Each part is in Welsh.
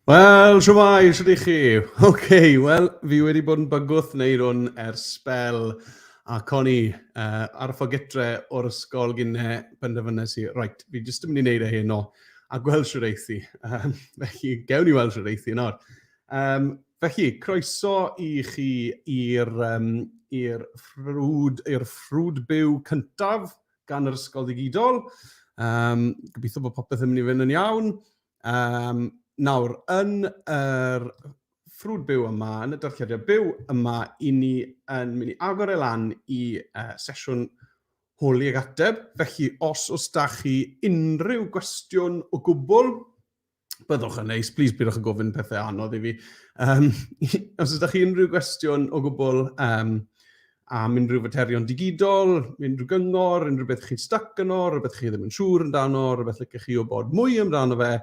Wel, shwmae, shwt 'y chi? Ok, wel, fi wedi bod yn bygwth wneud hwn ers sbel, ac o'n i ar y ffordd gytre o'r ysgol gynne, penderfynes i, right, fi jyst yn mynd i wneud e heno, a gweld shwt eith hi. Felly, gewn ni weld shwt eith hi nawr. Felly, croeso i chi i'r um, i'r ffrwd, i'r ffrwd byw cyntaf gan yr Ysgol Ddigidol. Gobeithio bod popeth yn mynd i fynd yn iawn. Nawr, yn yr ffrwd byw yma, yn y darllediad byw yma, i ni yn mynd i agor e lan i sesiwn holi ag ateb. Felly, os oes da chi unrhyw gwestiwn o gwbl, byddwch yn neis, please pidwch yn gofyn pethau anodd i fi. Os oes da chi unrhyw gwestiwn o gwbl am unrhyw faterion digidol, unrhyw gyngor, unrhyw beth chi'n stuck yno, rhywbeth chi ddim yn siŵr amdano, rhywbeth licech chi wybod mwy amdano fe,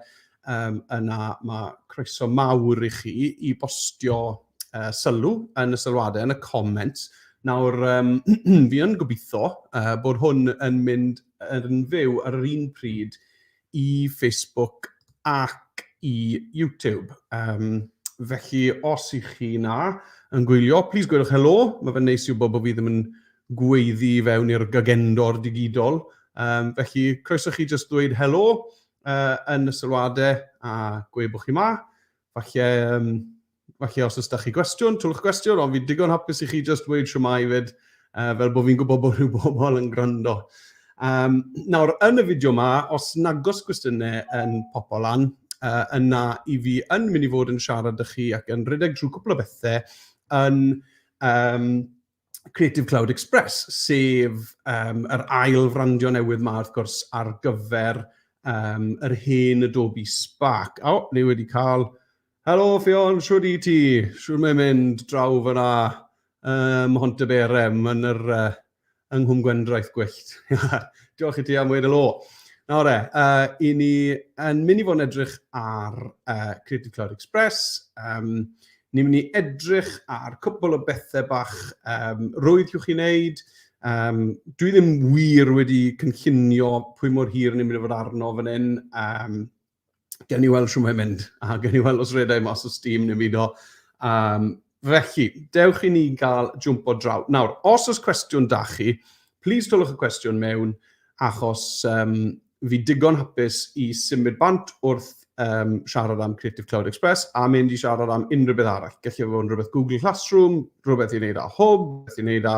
yna mae croeso mawr i chi i bostio sylw yn y sylwadau, yn y comments. Nawr, fi yn gobeithio bod hwn yn mynd yn fyw ar yr un pryd i Facebook ac i YouTube. Felly, os ych chi 'na yn gwylio, please gwedwch helo. Mae fe'n neis i wybod bod fi ddim yn gweiddi i fewn i'r gagendor digidol. Felly, croeso chi jyst ddweud helo yn y sylwadau a gweud bod chi 'ma. Falle, falle os oes da chi gwestiwn, twlwch gwestiwn, ond fi'n digon hapus i chi just dweud shwmae fyd, fel bod fi'n gwybod bod rhyw bobl yn gwrando. Nawr, yn y fideo yma, os nagos gwestiynau yn popo lan, yna i fi yn mynd i fod yn siarad â chi ac yn rhedeg trwy cwpl o bethau yn Creative Cloud Express, sef yr ail frandio newydd ma, wrth gwrs, ar gyfer yr hen Adobe Spark. O, ni wedi cael... Helo, Ffion, shwd i ti? Shwd mae'n mynd draw fyna ym Mhontyberem yn yr, yng Nghwm Gwendraeth gwyllt? Diolch i ti am weud helo. Nawr e, i ni yn mynd i fod yn edrych ar Creative Cloud Express. Ni'n mynd i edrych ar cwpl o bethau bach rwydd i'w chi wneud. Dwi ddim wir wedi cynllunio pwy mor hir ni'n mynd i fod arno fan hyn. Gewn ni weld shwt mae'n mynd, a gewn ni weld os redai mas o steam neu byd o. Felly, dewch i ni gael jwmpo draw. Nawr, os oes cwestiwn da chi, please twlwch y cwestiwn mewn, achos fi digon hapus i symud bant wrth siarad am Creative Cloud Express a mynd i siarad am unrhyw beth arall. Gallu fod yn rhywbeth Google Classroom, rhywbeth i wneud â Hwb, rhywbeth i wneud â...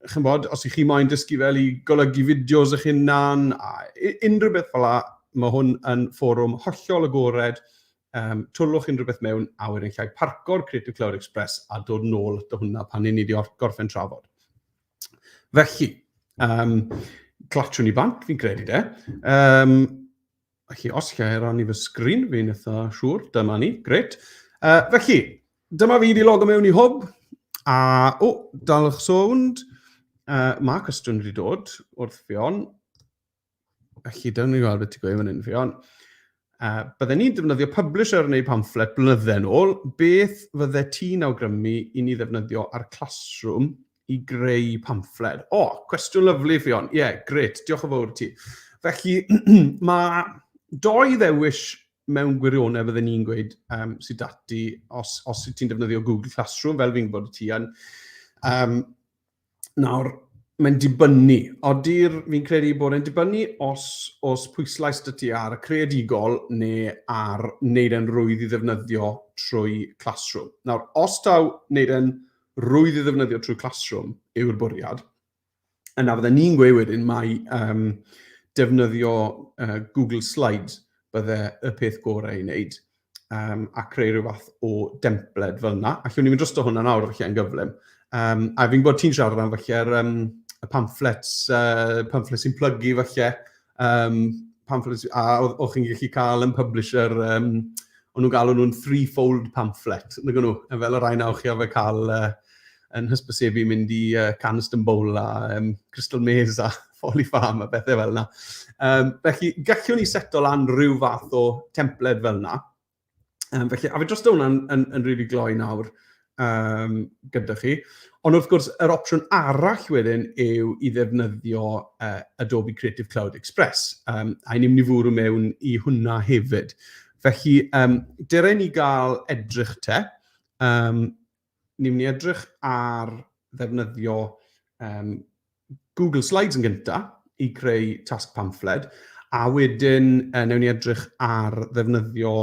Chymod, os ych chi moyn dysgu fel i golygu fideos eich hunan, a unrhyw beth fel 'na, mae hwn yn fforwm hollol agored. Twlwch unrhyw beth mewn a wedyn llai parco'r Creative Cloud Express a dod nôl ato hwnna pan 'y ni wedi gorffen trafod. Felly, clatshwn ni bant, fi'n credu de. Felly, os lle rannu fy sgrin, fi'n eitha siŵr, dyma ni, gret. Felly, dyma fi wedi logo mewn i Hwb, a, o, dalwch sownd, mae cwestiwn wedi dod wrth Ffion. Felly, dyna ni weld beth ti'n gweud fan hyn, Ffion. Bydden ni'n defnyddio publisher neu pamfflet blynydde yn ôl, beth fydde ti'n awgrymu i ni ddefnyddio ar Classroom i greu pamffled? O, cwestiwn lyfli, Ffion. Ie, yeah, gret, diolch yn fawr ti. Felly, mae doi ddewis mewn gwirionedd fydden ni'n gweud sydd dati os ti'n defnyddio Google Classroom, fel fi'n gwybod ti yn. Nawr, mae'n dibynnu. Ody'r, fi'n credu bod e'n dibynnu os oes pwyslais 'da ti ar y creadigol neu ar wneud e'n rwydd i ddefnyddio trwy Classroom. Nawr, os taw wneud e'n rwydd i ddefnyddio trwy Classroom yw'r bwriad, yna fydden ni'n gweud wedyn mai defnyddio Google Slides bydde y peth gorau i wneud a creu rhyw fath o dempled fel yna. Allwn ni fynd drosto hwnna nawr felly yn gyflym. A fi'n gwybod ti'n siarad am falle'r y pamphlets, pamphlets sy'n plygu falle, pamphlets, a o'ch chi'n gallu cael yn publisher, o'n nhw'n galw nhw'n three-fold pamphlet, nag nhw, fel y rhai nawr chi arfer cael yn hysbysebu mynd i Canaston Bowl a Crystal Maze a Folly Farm a bethau fel yna. Felly, gallwn ni seto lan rhyw fath o templed fel yna. Felly, a fi dros hwnna'n yn really gloi nawr gyda chi. Ond wrth gwrs, yr opsiwn arall wedyn yw i ddefnyddio Adobe Creative Cloud Express. A ni'n mynd i fwrw mewn i hwnna hefyd. Felly, um, dere ni gael edrych te. Um, ni'n mynd i edrych ar ddefnyddio um, Google Slides yn gyntaf i creu tasg pamffled, a wedyn newn ni edrych ar ddefnyddio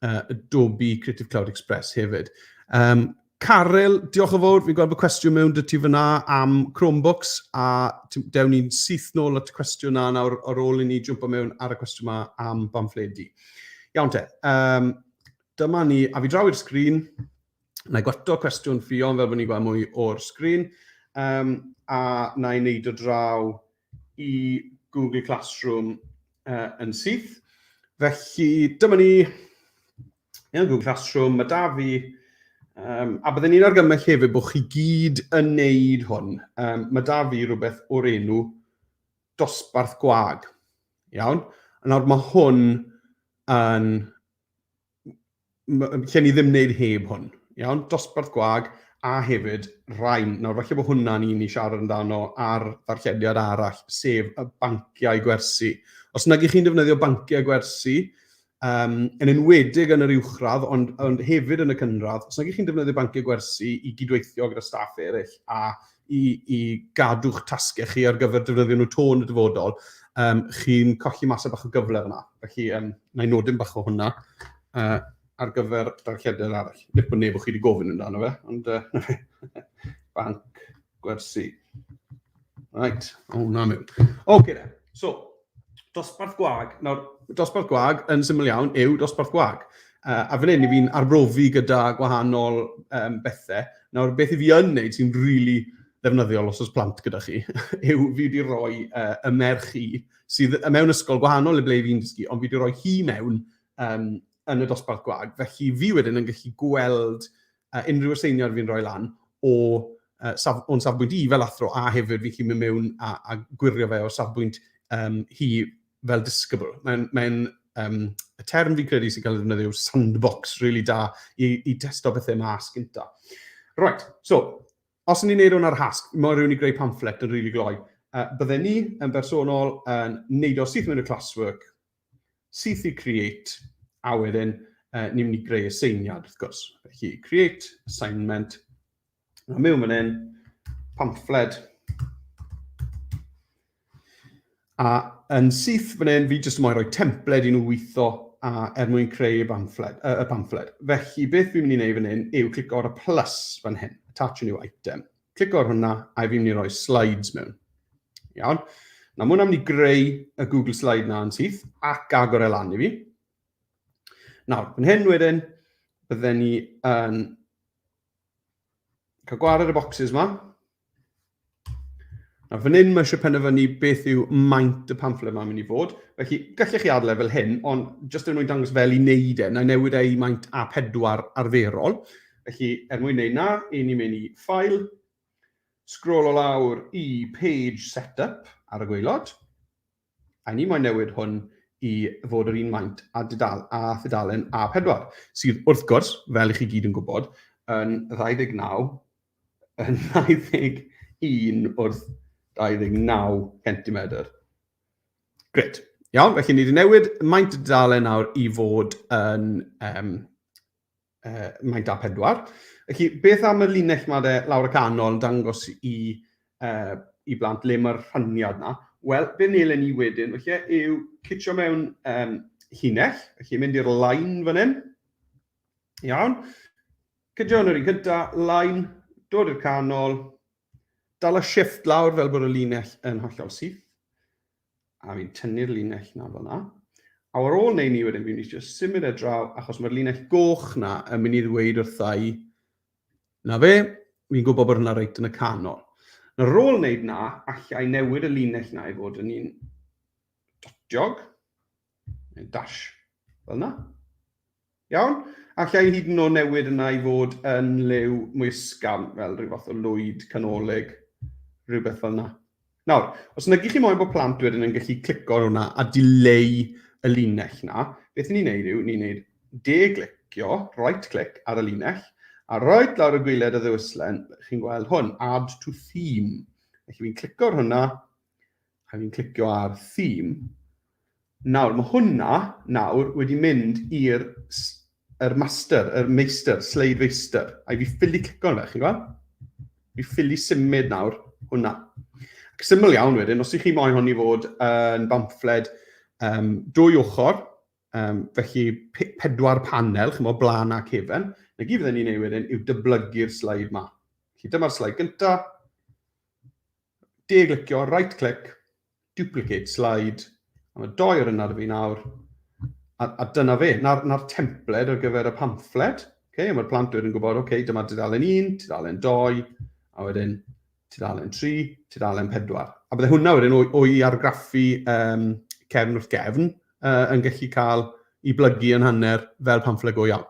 Adobe Creative Cloud Express hefyd. Um, Caryl, diolch yn fawr. Fi'n gweld bod cwestiwn mewn dy ti fyna am Chromebooks, a dewn ni'n syth nôl at y cwestiwn na nawr ar ôl i ni jwmpo mewn ar y cwestiwn yma am bamffledi. Iawn te, um, dyma ni, a fi draw i'r sgrin, na i gwato cwestiwn Ffion fel bod ni'n gweld mwy o'r sgrin, um, a na i wneud o draw i Google Classroom yn syth. Felly, dyma ni, yn Google Classroom, mae da fi, um, a byddwn ni'n argymell hefyd bod chi gyd yn neud hwn. Um, mae da fi rhywbeth o'r enw dosbarth gwag. Iawn? A nawr mae hwn yn lle ni ddim wneud heb hwn. Iawn? Dosbarth gwag a hefyd rhain. Nawr, falle bod hwnna'n un i siarad amdano ar ddarllediad arall, sef y banciau gwersi. Os nag ych chi'n defnyddio banciau gwersi, um, yn enwedig yn yr uwchradd, ond, ond hefyd yn y cynradd, os nag ych chi'n defnyddio banciau gwersi i gydweithio gyda staff eraill a i, i gadw'ch tasgau chi ar gyfer defnyddio nhw to yn y dyfodol, um, chi'n colli mas bach o gyfle fyna. Felly, um, na i nodyn bach o hwnna ar gyfer darllediad arall. Nid bod neb o chi wedi gofyn amdano fe, ond uh, banc gwersi. Right, o hwnna mewn. Oce, okay, so, dosbarth gwag. Nawr, dosbarth gwag yn syml iawn yw dosbarth gwag. A fan hyn, i fi'n arbrofi gyda gwahanol um, bethau. Nawr, beth i fi yn neud sy'n rili really ddefnyddiol os oes plant gyda chi, yw fi wedi rhoi y merch i, sydd mewn ysgol gwahanol i ble fi'n dysgu, ond fi wedi rhoi hi mewn um, yn y dosbarth gwag. Felly fi wedyn yn gallu gweld unrhyw aseiniad fi'n rhoi lan o, saf, o'n safbwynt i fel athro a hefyd fi'n gallu mynd mewn a, a gwirio fe o safbwynt um, hi fel disgybl. Mae'n, mae um, y term fi'n credu sy'n cael ei ddefnyddio yw sandbox, really da i, i testo bethau mas gynta. Right, so, os ni'n neud hwn ar hasg, mae rhywun i greu pamphlet yn really gloi. Bydden ni yn bersonol yn neud o syth mewn y classwork, syth i create, a wedyn ni'n mynd i greu aseiniad, wrth gwrs. Felly, create, assignment, a mewn fan hyn, pamffled. A yn syth fan hyn, fi jyst moyn rhoi templed i nhw weithio a er mwyn creu y pamffled. Y pamffled. Felly, beth fi'n mynd i wneud fan hyn yw clicio ar y plus fan hyn, attach a new item. Clicio ar hwnna, a fi'n mynd i roi slides mewn. Iawn. Na, mae hwnna'n mynd i greu y Google Slide na yn syth ac agor e lan i fi. Nawr, fan hyn wedyn, bydden ni yn cael gwared y boxes yma. Nawr, fan hyn mae eisiau penderfynu beth yw maint y pamffled yma'n mynd i fod. Felly, gallech chi adael e fel hyn, ond jyst er mwyn dangos fel i wneud e, na i newid e i maint A4 arferol. Felly, er mwyn wneud na, i ni'n mynd i File, Scrollo lawr i Page Setup ar y gwaelod, a ni moyn newid hwn i fod yr un maint a, dudal, a thudalen A4, sydd wrth gwrs, fel i chi gyd yn gwybod, yn 29, yn 21 wrth 29 centimetr. Gret. Iawn, felly ni wedi newid maint y dudalen nawr i fod yn um, maint A4. Felly, beth am y linell ma de lawr y canol yn dangos i, i blant le mae'r rhaniad na? Wel, be nelen ni wedyn, felly, yw citio mewn um, llinell, felly mynd i'r line fan hyn. Iawn. Cydio yn yr un cynta, line, dod i'r canol, dal y shift lawr fel bod y linell yn hollol syth. A fi'n tynnu'r linell na fel na. A ar ôl neu ni wedyn, fi'n mynd i just symud e draw, achos mae'r linell goch na yn mynd i ddweud wrtha i, na fe, fi'n gwybod bod hwnna reit yn y canol. Na ar ôl wneud na, allai newid y linell na i fod yn un dotiog, neu dash, fel na. Iawn? Alla i hyd yn oed newid yna i fod yn liw mwy ysgafn, fel rhyw fath o lwyd canolig, rhywbeth fel yna. Nawr, os nag i chi moyn bod plant wedyn yn gallu clicio ar hwnna a dileu y linell na, beth ni'n neud yw, ni'n neud de-glicio, right click ar y linell, a right lawr y gwaelod y ddewislen, chi'n gweld hwn, add to theme. Felly fi'n clicio ar hwnna, a fi'n clicio ar theme. Nawr, mae hwnna nawr wedi mynd i'r yr master, yr meistr, sleid feistr. A fi ffili clico arno fe, chi'n gweld? Fi ffili symud nawr hwnna. Ac syml iawn wedyn, os ych chi moyn hwn i fod yn bamffled dwy ochr, felly pedwar panel, chymod, blaen a cefen, na gyd fydden ni'n ei wedyn yw dyblygu'r sleid ma. Felly dyma'r sleid gyntaf, de-glicio, right click, duplicate slide, a mae doi o'r yna fi nawr, a dyna fe, na'r na templed ar gyfer y pamffled. Okay, a mae'r plant wedyn yn gwybod, okay, dyma tudalen 1, tudalen 2, a wedyn tudalen 3, tudalen 4. A bydde hwnna wedyn o'i argraffu cefn wrth gefn yn gallu cael i blygu yn hanner fel pamffled go iawn.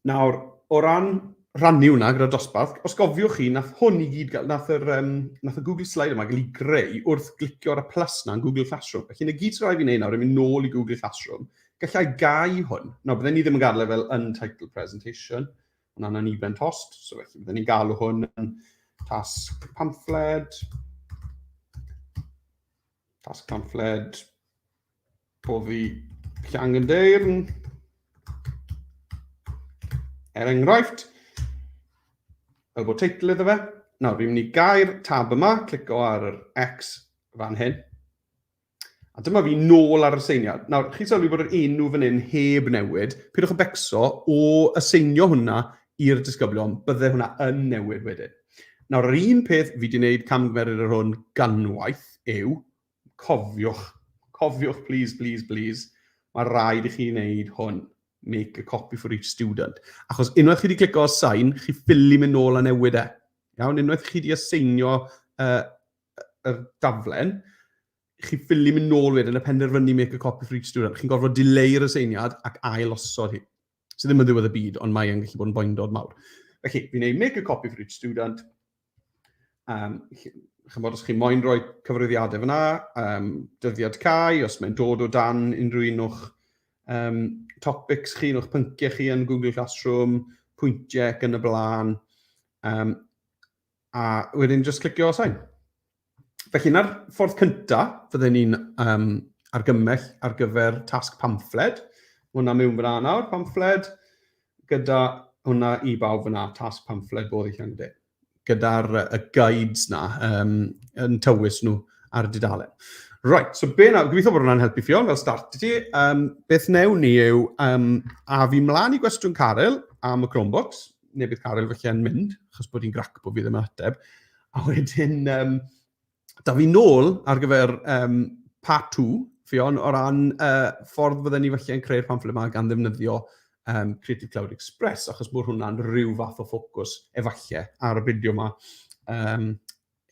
Nawr, o ran rhannu hwnna gyda'r dosbarth, os gofiwch chi, nath hwn i gyd, nath, yr, um, nath y Google Slide yma gael ei greu wrth glicio ar y plus na yn Google Classroom. Felly, na gyd sy'n rhaid fi wneud nawr, yn mynd nôl i Google Classroom, gallai gau hwn. Nawr, bydden ni ddim yn gadael e fel untitled presentation, hwnna'n aniben tost, so felly bydden ni'n galw hwn yn tasg pamffled, tasg pamffled, Boddi Llangendeirn, er enghraifft, fel bod teitl iddo fe. Nawr, fi'n mynd i gau'r tab yma, clico ar yr X fan hyn. A dyma fi nôl ar y seiniad. Nawr, chi'n sylwi bod yr enw fan hyn heb newid. Pidwch â becso o aseinio hwnna i'r disgyblion, bydde hwnna yn newid wedyn. Nawr, yr un peth fi wedi gwneud camgymeriad ar hwn ganwaith yw, cofiwch, cofiwch, please, please, please, mae rhaid i chi wneud hwn. Make a copy for each student. Achos unwaith chi wedi clico assign, chi ffili mynd nôl a newid e. Iawn, unwaith chi wedi asseinio yr daflen, chi ffili mynd nôl wedyn a penderfynu make a copy for each student. Chi'n gorfod dileu'r asseiniad ac ail osod hi. Sydd ddim yn ddiwedd y byd, ond mae e'n gallu bod yn boendod mawr. Felly, fi'n gwneud make a copy for each student. Chymod, os chi moyn rhoi cyfrifiadau fyna, dyddiad cau, os mae'n dod o dan unrhyw un o'ch topics chi, un o'ch pynciau chi yn Google Classroom, pwyntiau ac yn y blaen. A wedyn just clicio assign. Felly, na'r ffordd cyntaf fydden ni'n argymell ar gyfer tasg pamffled. Mae hwnna mewn fyna nawr, pamffled, gyda hwnna i bawb fyna, tasg pamffled bod i Llangyde. Gyda'r y guides na yn tywys nhw ar y dudalen. Right, so be na, gobeithio bod hwnna'n helpu Ffion fel start i ti. Beth newn ni yw, a fi mlaen i gwestiwn Caryl am y Chromebooks, neu bydd Caryl felly yn mynd, achos bod hi'n grac bod fi ddim yn ateb. A wedyn, da fi nôl ar gyfer part 2, Ffion, o ran ffordd fydden ni felly yn creu'r pamffled yma gan ddefnyddio Creative Cloud Express, achos bod hwnna'n rhyw fath o ffocws efallai ar y fideo yma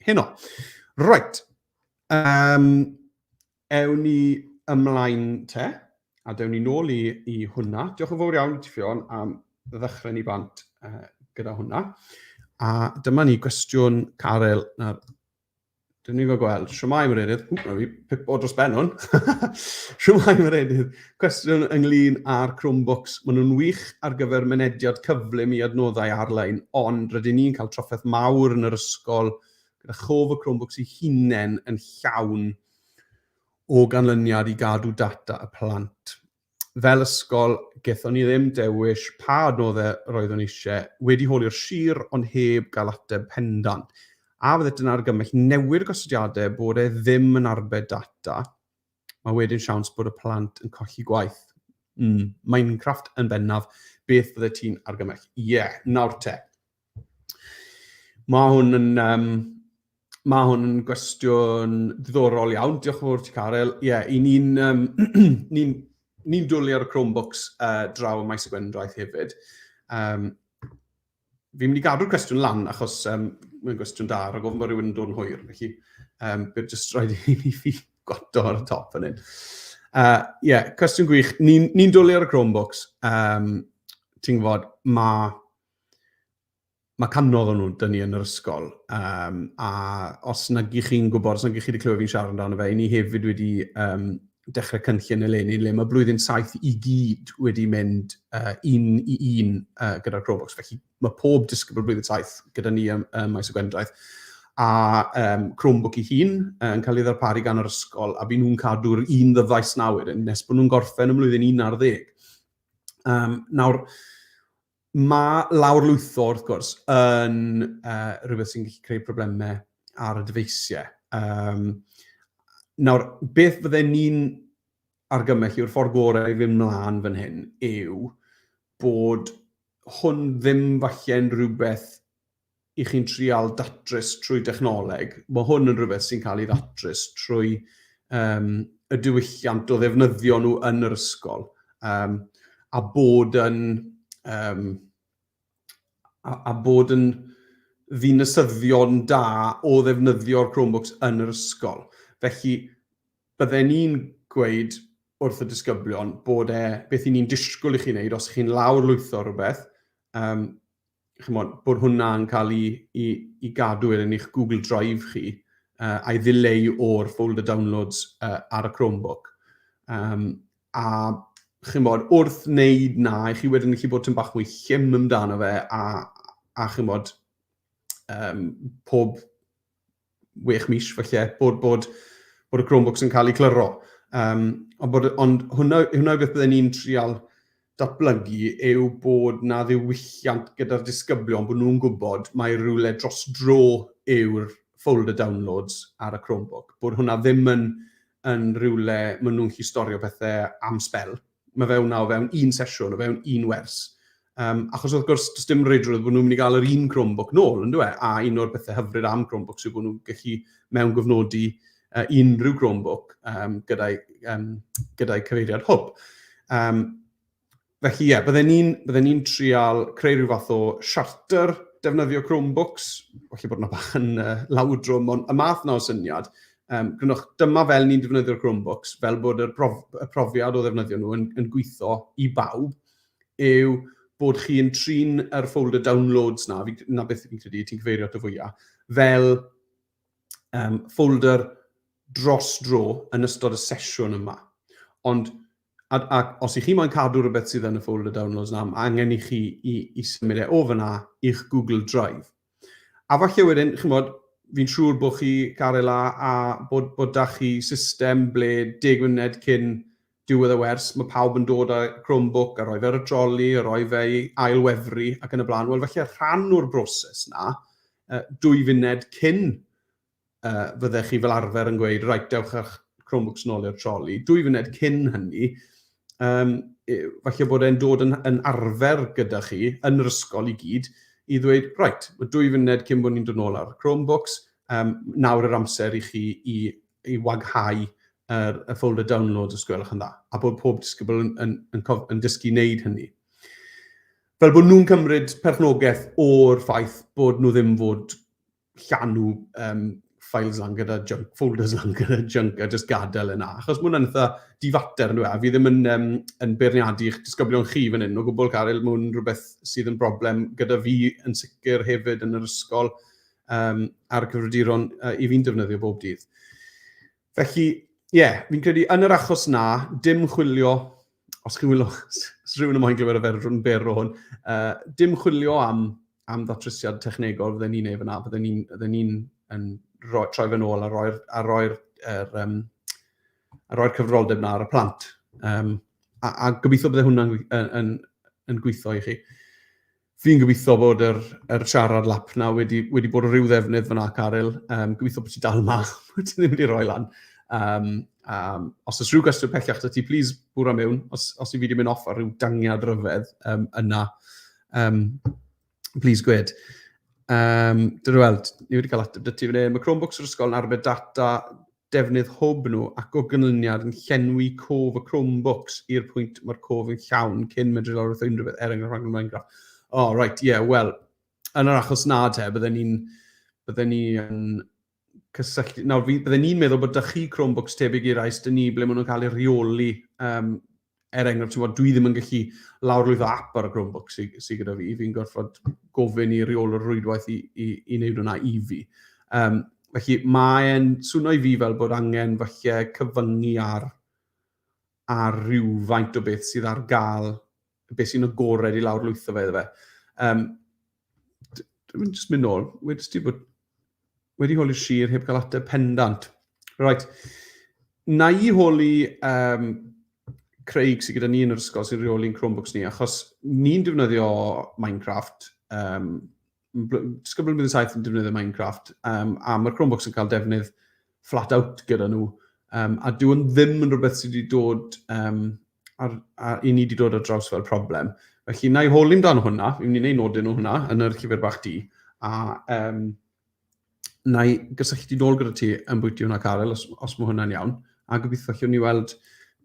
heno. Right, ewn ni ymlaen te, a dewn ni nôl i hwnna. Diolch yn fawr iawn i ti, Ffion, am ddechrau ni bant gyda hwnna. A dyma ni gwestiwn Caryl. Nawr, dyn ni'n gael gweld. Shwmae Meredydd? Ww, na fi pipo dros ben hwn. Shwmae Meredydd? Cwestiwn ynglyn â'r Chromebooks. Maen nhw'n wych ar gyfer mynediad cyflym i adnoddau ar-lein, ond rydyn ni'n cael trafferth mawr yn yr ysgol gyda chof y Chromebooks eu hunain yn llawn o ganlyniad i gadw data y plant. Fel ysgol, gethon ni ddim dewis pa adnoddau roeddwn eisiau, wedi holi'r sir ond heb gael ateb pendant. A fyddet yn argymell newid y gosodiadau bod e ddim yn arbed data, mae wedyn siawns bod y plant yn colli gwaith. Minecraft yn bennaf, beth fyddet ti'n argymell? Ie, yeah, nawr te. Mae hwn yn, mae hwn yn gwestiwn diddorol iawn. Diolch yn fawr ti, Caryl. Ie, yeah, i ni'n um, ni ni dwlu ar y Chromebooks draw ym Maes y Gwendraeth hefyd. Fi'n mynd i gadw'r cwestiwn lan achos mae'n gwestiwn da, rhag ofn bod rhywun yn dod yn hwyr. Felly, bydd jyst rhaid i ni fi gwato ar y top fan hyn. Yeah, cwestiwn gwych. Ni'n ni dwlu ar y Chromebooks. Ti'n gwybod, mae canodd o'n nhw dyn ni yn yr ysgol. A os nag i chi'n gwybod, os nag i chi wedi clywed fi'n siarad amdano fe, i ni hefyd wedi dechrau cynllun eleni, le mae blwyddyn 7 i gyd wedi mynd un i un gyda'r Chromebooks. Felly mae pob disgybl blwyddyn 7 gyda ni ym Maes y Gwendraeth. a Chromebook ei hun yn cael ei ddarparu gan yr ysgol, a by nhw'n cadw'r un ddyfais na wedyn nes bod nhw'n gorffen ym mlwyddyn 11. Nawr, mae lawrlwytho, wrth gwrs, yn rhywbeth sy'n gallu creu problemau ar y dyfeisiau. Nawr, beth fydden ni'n argymell yw'r ffordd gorau i fynd mlaen fan hyn yw bod hwn ddim falle'n rhywbeth i chi'n trial datrys trwy dechnoleg. Mae hwn yn rhywbeth sy'n cael ei ddatrys trwy y diwylliant o ddefnyddio nhw yn yr ysgol a bod yn a bod yn ddinasyddion da o ddefnyddio'r Chromebooks yn yr ysgol. Felly, bydden ni'n gweud wrth y disgyblion bod e, beth i ni'n disgwyl i chi wneud os chi'n lawrlwytho rhywbeth, chimod, bod hwnna'n cael ei gadw yn eich Google Drive chi a'i ddileu o'r folder downloads ar y Chromebook. A chimod, wrth wneud na, i chi wedyn gallu bod tipyn bach mwy llym amdano fe a chimod, pob 6 mis falle, bod y Chromebooks yn cael eu clirio. Ond hwnna yw beth bydden ni'n trial datblygu yw bod 'na ddiwylliant gyda'r disgyblion, bod nhw'n gwybod mai rhywle dros dro yw'r folder downloads ar y Chromebook. Bod hwnna ddim yn rhywle maen nhw'n gallu storio pethau am sbel. Mae fe hwnna o fewn un sesiwn, o fewn un wers. Achos wrth gwrs, does dim reidrwydd bod nhw'n mynd i gael yr un Chromebook nôl, yn dweud? A un o'r pethau hyfryd am Chromebooks yw bod nhw'n gallu mewn gofnodi unrhyw Chromebook gyda'i cyfeiriad Hwb. Felly ie, yeah, bydden ni'n trial creu rhyw fath o siarter defnyddio Chromebooks, falle bod yna bach yn lawdrwm, ond y math na o syniad, grynwch, dyma fel ni'n defnyddio'r Chromebooks, fel bod y profiad o ddefnyddio nhw yn gweithio i bawb, yw bod chi'n trin yr folder downloads na, na beth fi'n credu ti'n cyfeirio at y fwyaf, fel folder dros dro yn ystod y sesiwn yma. Ond a os i chi moyn cadw rhywbeth sydd yn y folder downloads na, mae angen i chi i symud e o fyna i'ch Google Drive. A falle wedyn, chimod, fi'n siŵr bod chi, Caryl, a bod da chi system ble 10 munud cyn diwedd y wers, mae pawb yn dod â Chromebook a rhoi fe ar y troli, a rhoi fe i ailwefru ac yn y blaen. Wel, felly rhan o'r broses na, 2 funud cyn fyddech chi fel arfer yn gweud, "Reit, dewch â'ch Chromebooks nôl i'r troli." 2 funud cyn hynny, falle bod e'n dod yn arfer gyda chi yn yr ysgol i gyd i ddweud, "Reit, mae 2 funud cyn bod ni'n dod nôl ar Chromebooks, nawr yr amser i chi i waghau y folder downloads os gwelwch yn dda," a bod pob disgybl yn dysgu wneud hynny. Fel bod nhw'n cymryd perchnogaeth o'r ffaith bod nhw ddim fod llanw files lan gyda junk, folders lan gyda junk a just gadael yna. Achos mae hwnna'n eitha difater yn dweud. A fi ddim yn beirniadu eich disgyblion chi fan hyn o gwbl, Caryl. Mae hwn rhywbeth sydd yn broblem gyda fi yn sicr hefyd yn yr ysgol ar y cyfrifiaduron i fi'n defnyddio bob dydd. Felly, ie, yeah, fi'n credu yn yr achos na, dim chwilio, os chi'n wylio, os rhywun yn moyn glywed y fersiwn byr o hwn, dim chwilio am ddatrysiad technegol fydden ni'n ei fyna, fydden ni yn roi, troi fe nôl a rhoi'r cyfrifoldeb na ar y plant. A gobeithio bydde hwnna'n yn gweithio i chi. Fi'n gobeithio bod yr siarad lap na wedi bod o ryw ddefnydd fyna, Caryl. Gobeithio bod ti dal yma, bod ti ddim wedi rhoi lan. Os oes rhyw gwestiwn pellach 'da ti, please bwra mewn. Os i fi wedi mynd off ar ryw dangiad ryfedd yna, please gwed. Dyna weld, ni wedi cael ateb 'da ti fan hyn. Mae Chromebooks yr ysgol yn arbed data defnydd Hwb nhw ac o ganlyniad yn llenwi cof y Chromebooks i'r pwynt mae'r cof yn llawn cyn medru lawrlwytho unrhyw beth, er enghraifft rhaglen Minecraft. Oh, right, yeah, wel, yn yr achos na te, bydden ni yn cysylltu. Nawr, bydden ni'n meddwl bod 'da chi Chromebooks tebyg i rai 'da ni, ble maen nhw'n cael eu rheoli. Er enghraifft, ti'n gwbod, dwi ddim yn gallu lawrlwytho app ar y Chromebook sy gyda fi. Fi'n gorfod gofyn i reolwr rwydwaith i wneud hwnna i fi. Felly mae'n swno i fi fel bod angen falle cyfyngu ar rywfaint o beth sydd ar gael, beth sy'n agored i lawrlwytho fe iddo fe. Dwi'n just mynd nôl, wedys ti bod. Wedi holi'r sir heb gael ateb pendant. Right. Na i holi Craig sydd gyda ni yn yr ysgol sy'n rheoli'n Chromebooks ni, achos ni'n defnyddio Minecraft, disgybl blwyddyn 7 yn defnyddio Minecraft, a mae'r Chromebooks yn cael defnydd flat out gyda nhw, a dyw hwn ddim yn rhywbeth sydd wedi dod, ar, ar, i ni wedi dod ar draws fel problem. Felly, na i holi amdano hwnna, fi'n mynd i wneud nodyn o hwnna yn yr llyfr bach di, a na i gysylltu nôl gyda ti yn bwyty hwnna, Caryl, os mae hwnna'n iawn, a gobeithio allwn ni weld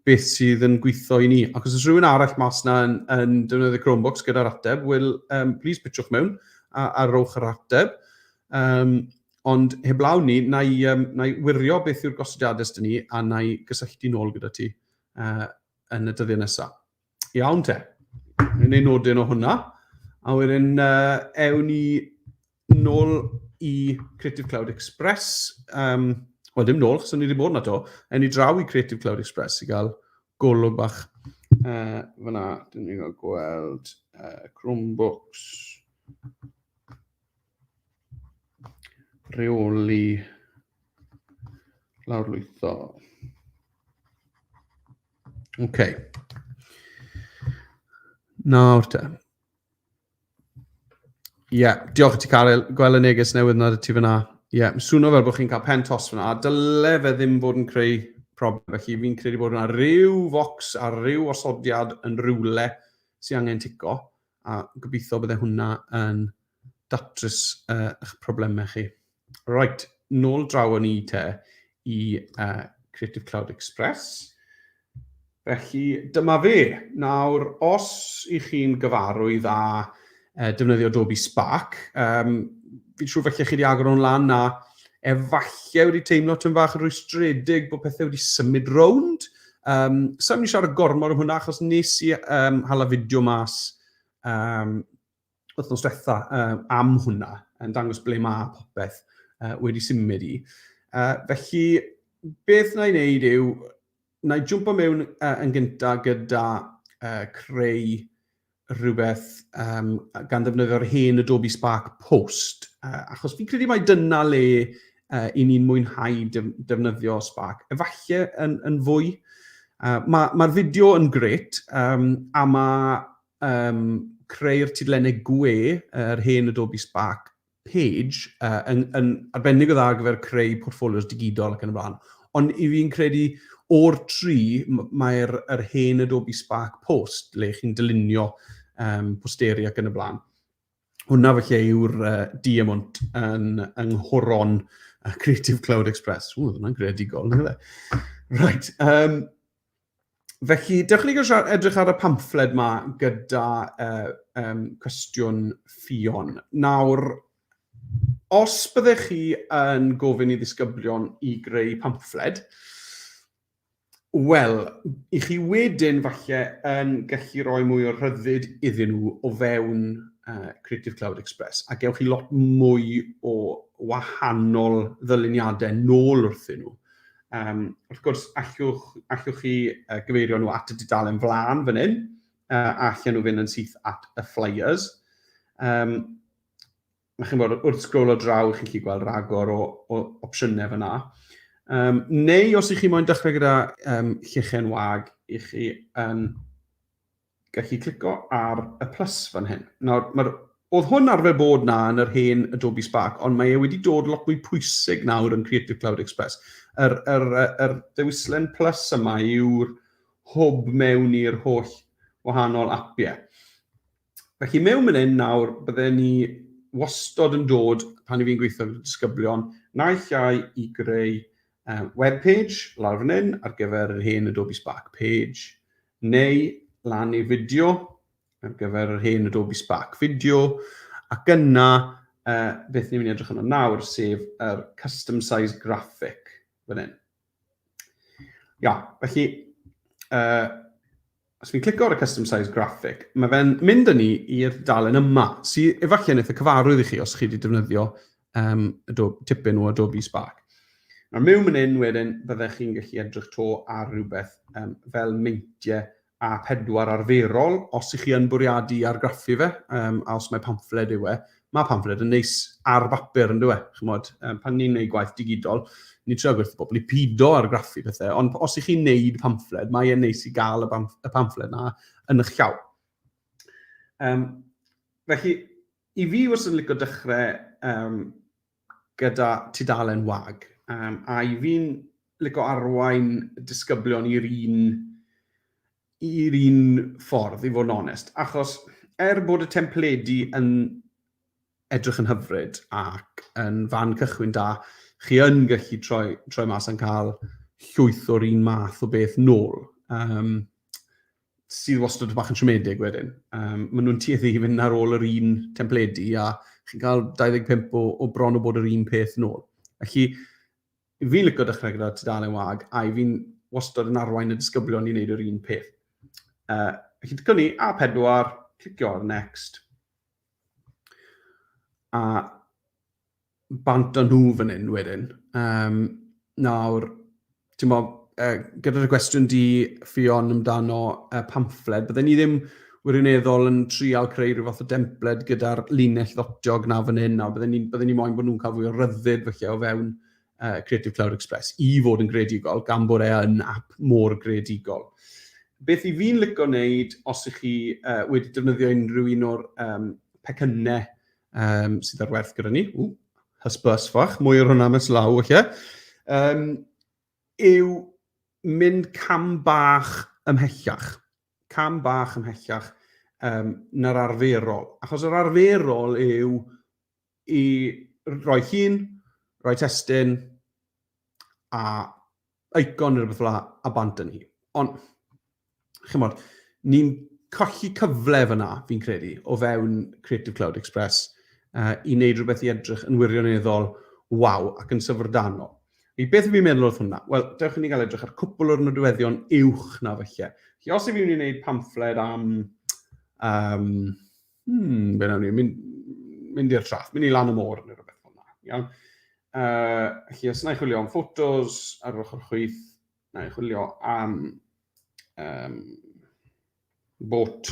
beth sydd yn gweithio i ni. Ac os oes rhywun arall mas na yn defnyddio Chromebooks gyda'r ateb, wel, please pitchwch mewn a rowch yr ateb. Ond heblaw ni, na i wirio beth yw'r gosodiadau sydd ni a na i gysylltu nôl gyda ti yn y dyddiau nesaf. Iawn te. Ni'n ei nodyn o hwnna. A wedyn ewn ni nôl i Creative Cloud Express. Wel, dim nôl, chos o'n i wedi bod yna to. Ewn ni draw i Creative Cloud Express i gael golwg bach. Fyna, dyn ni'n cael gweld Chromebooks. Rheoli. Lawrlwytho. OK. Nawr te. Ie, yeah, diolch i ti Caryl, gweld y neges newydd na ti fyna. Ie, yeah, swno fel bod chi'n cael pen tost fyna, a dyle fe ddim fod yn creu problem. Felly fi'n credu bod yna rhyw focs a rhyw osodiad yn rhywle sy'n angen tico, a gobeithio bydde hwnna yn datrys eich problemau chi. Right, nôl draw yn i te i Creative Cloud Express. Felly, dyma fe. Nawr, os i chi'n gyfarwydd â defnyddio Adobe Spark, fi'n siŵr falle chi wedi agor o'n lan a efallai wedi teimlo tyn bach yn rwystredig bod pethau wedi symud rownd. Sa'n mynd i siarad gormod am hwnna, achos nes i hala fideo mas wythnos diwetha am hwnna, yn dangos ble mae popeth wedi symud i. Felly, beth na i wneud yw, na i jwmpo mewn yn gyntaf gyda creu rhywbeth gan ddefnyddio'r hen Adobe Spark Post, achos fi'n credu mai dyna le i ni'n mwynhau defnyddio Spark. Efallai yn fwy. Mae'r ma fideo yn gret, a mae creu'r tudalennau gwe, yr hen Adobe Spark page, yn arbennig o dda ar gyfer creu portffolios digidol ac yn y blaen. Ond i fi'n credu o'r tri, mae'r yr hen Adobe Spark Post, le chi'n dylunio posteri ac yn y blaen. Hwna felly yw'r diamond yng nghoron Creative Cloud Express. Ww, hwnna'n greadigol, nag yw e? Right, felly, dewch ni gael edrych ar y pamffled ma gyda cwestiwn Ffion. Nawr, os byddech chi yn gofyn i ddisgyblion i greu pamffled, wel, i chi wedyn falle yn gallu rhoi mwy o rhyddid iddyn nhw o fewn Creative Cloud Express, a gewch chi lot mwy o wahanol ddyluniadau nôl wrthyn nhw. Wrth gwrs, allwch chi gyfeirio nhw at y dudalen flaen fan hyn, a allan nhw fynd yn syth at y flyers. Chi'n bod, wrth sgrolo draw, chi'n gallu gweld rhagor o opsiynau fyna. Neu os ych chi moyn dechrau gyda llechen wag, i chi yn gallu clico ar y plus fan hyn. Nawr, oedd hwn arfer bod na yn yr hen Adobe Spark, ond mae e wedi dod lot mwy pwysig nawr yn Creative Cloud Express. Yr dewislen plus yma yw'r hwb mewn i'r holl wahanol apiau. Felly mewn fan hyn nawr, bydden ni wastod yn dod, pan i fi'n gweithio gyda disgyblion, naill ai i greu web page lawr fan hyn ar gyfer yr hen Adobe Spark page, neu lan i fideo ar gyfer yr hen Adobe Spark Video, ac yna beth ni'n mynd i edrych arno nawr, sef yr custom size graphic fan hyn. Ia, felly, os fi'n clicio ar y custom size graphic, mae fe'n mynd â ni i'r dalen yma, sydd efallai yn eitha cyfarwydd i chi os chi wedi defnyddio Adobe, tipyn o Adobe Spark. Nawr mewn fan hyn wedyn, byddech chi'n gallu edrych to ar rhywbeth fel meintiau A4 arferol, os ych chi yn bwriadu argraffu fe, a os mae pamffled yw e. Mae pamffled yn neis ar bapur yn dweud, chymod, pan ni'n neud gwaith digidol, ni'n trio gwerthu bobl i pido argraffu pethau, ond os ych chi'n neud pamffled, mae e'n neis i gael y, y pamffled na yn eich llaw. Um, felly, i fi wastad yn licio dechrau um, gyda tudalen wag, um, a i fi'n licio arwain disgyblion i'r un i'r un ffordd, i fod yn onest, achos er bod y templedi yn edrych yn hyfryd ac yn fan cychwyn da, chi yn gallu troi, troi mas yn cael llwyth o'r un math o beth nôl, um, sydd wastad bach yn siomedig wedyn. Um, maen nhw'n tueddu i fynd ar ôl yr un templedi a chi'n cael 25 o, o bron o bod yr un peth nôl. Felly, Fi'n licio dechrau gyda tudalen wag, a i fi'n wastad yn arwain y disgyblion i wneud yr un peth. Felly, dicon ni A4, clicio ar Next, a bant â nhw fan hyn wedyn. Um, nawr, ti'n bo, gyda'r gwestiwn di, Ffion, amdano pamffled, bydden ni ddim wirioneddol yn trial creu rhyw fath o dempled gyda'r linell ddotiog na fan hyn, a bydden ni, bydden ni moyn bod nhw'n cael fwy o ryddid felly o fewn Creative Cloud Express i fod yn greadigol, gan bod e yn app mor greadigol. Beth i fi'n licio wneud, os ych chi wedi defnyddio unrhyw un o'r um, pecynnau um, sydd ar werth gyda ni, ww, hysbys fach, mwy o'r hwnna mes law felly, um, yw mynd cam bach ymhellach. Cam bach ymhellach um, na'r arferol. Achos yr arferol yw i roi llun, rhoi testun, a icon neu rhywbeth fel 'na, a bant yn hi. Ond, chimod, ni'n colli cyfle fyna, fi'n credu, o fewn Creative Cloud Express uh, i wneud rhywbeth i edrych yn wirioneddol waw ac yn syfrdanol. I beth fi'n meddwl wrth hwnna? Wel, dewch i ni gael edrych ar cwpl o'r nodweddion uwch na felly. Felly, os yw'n mynd i wneud pamffled am... Um, hmm, be nawn ni? Mynd, mynd i'r traff, mynd i lan y môr neu rhywbeth fel yna. Iawn? Felly, os na i chwilio am ffotos ar yr ochr chwith, na i chwilio am um, bot.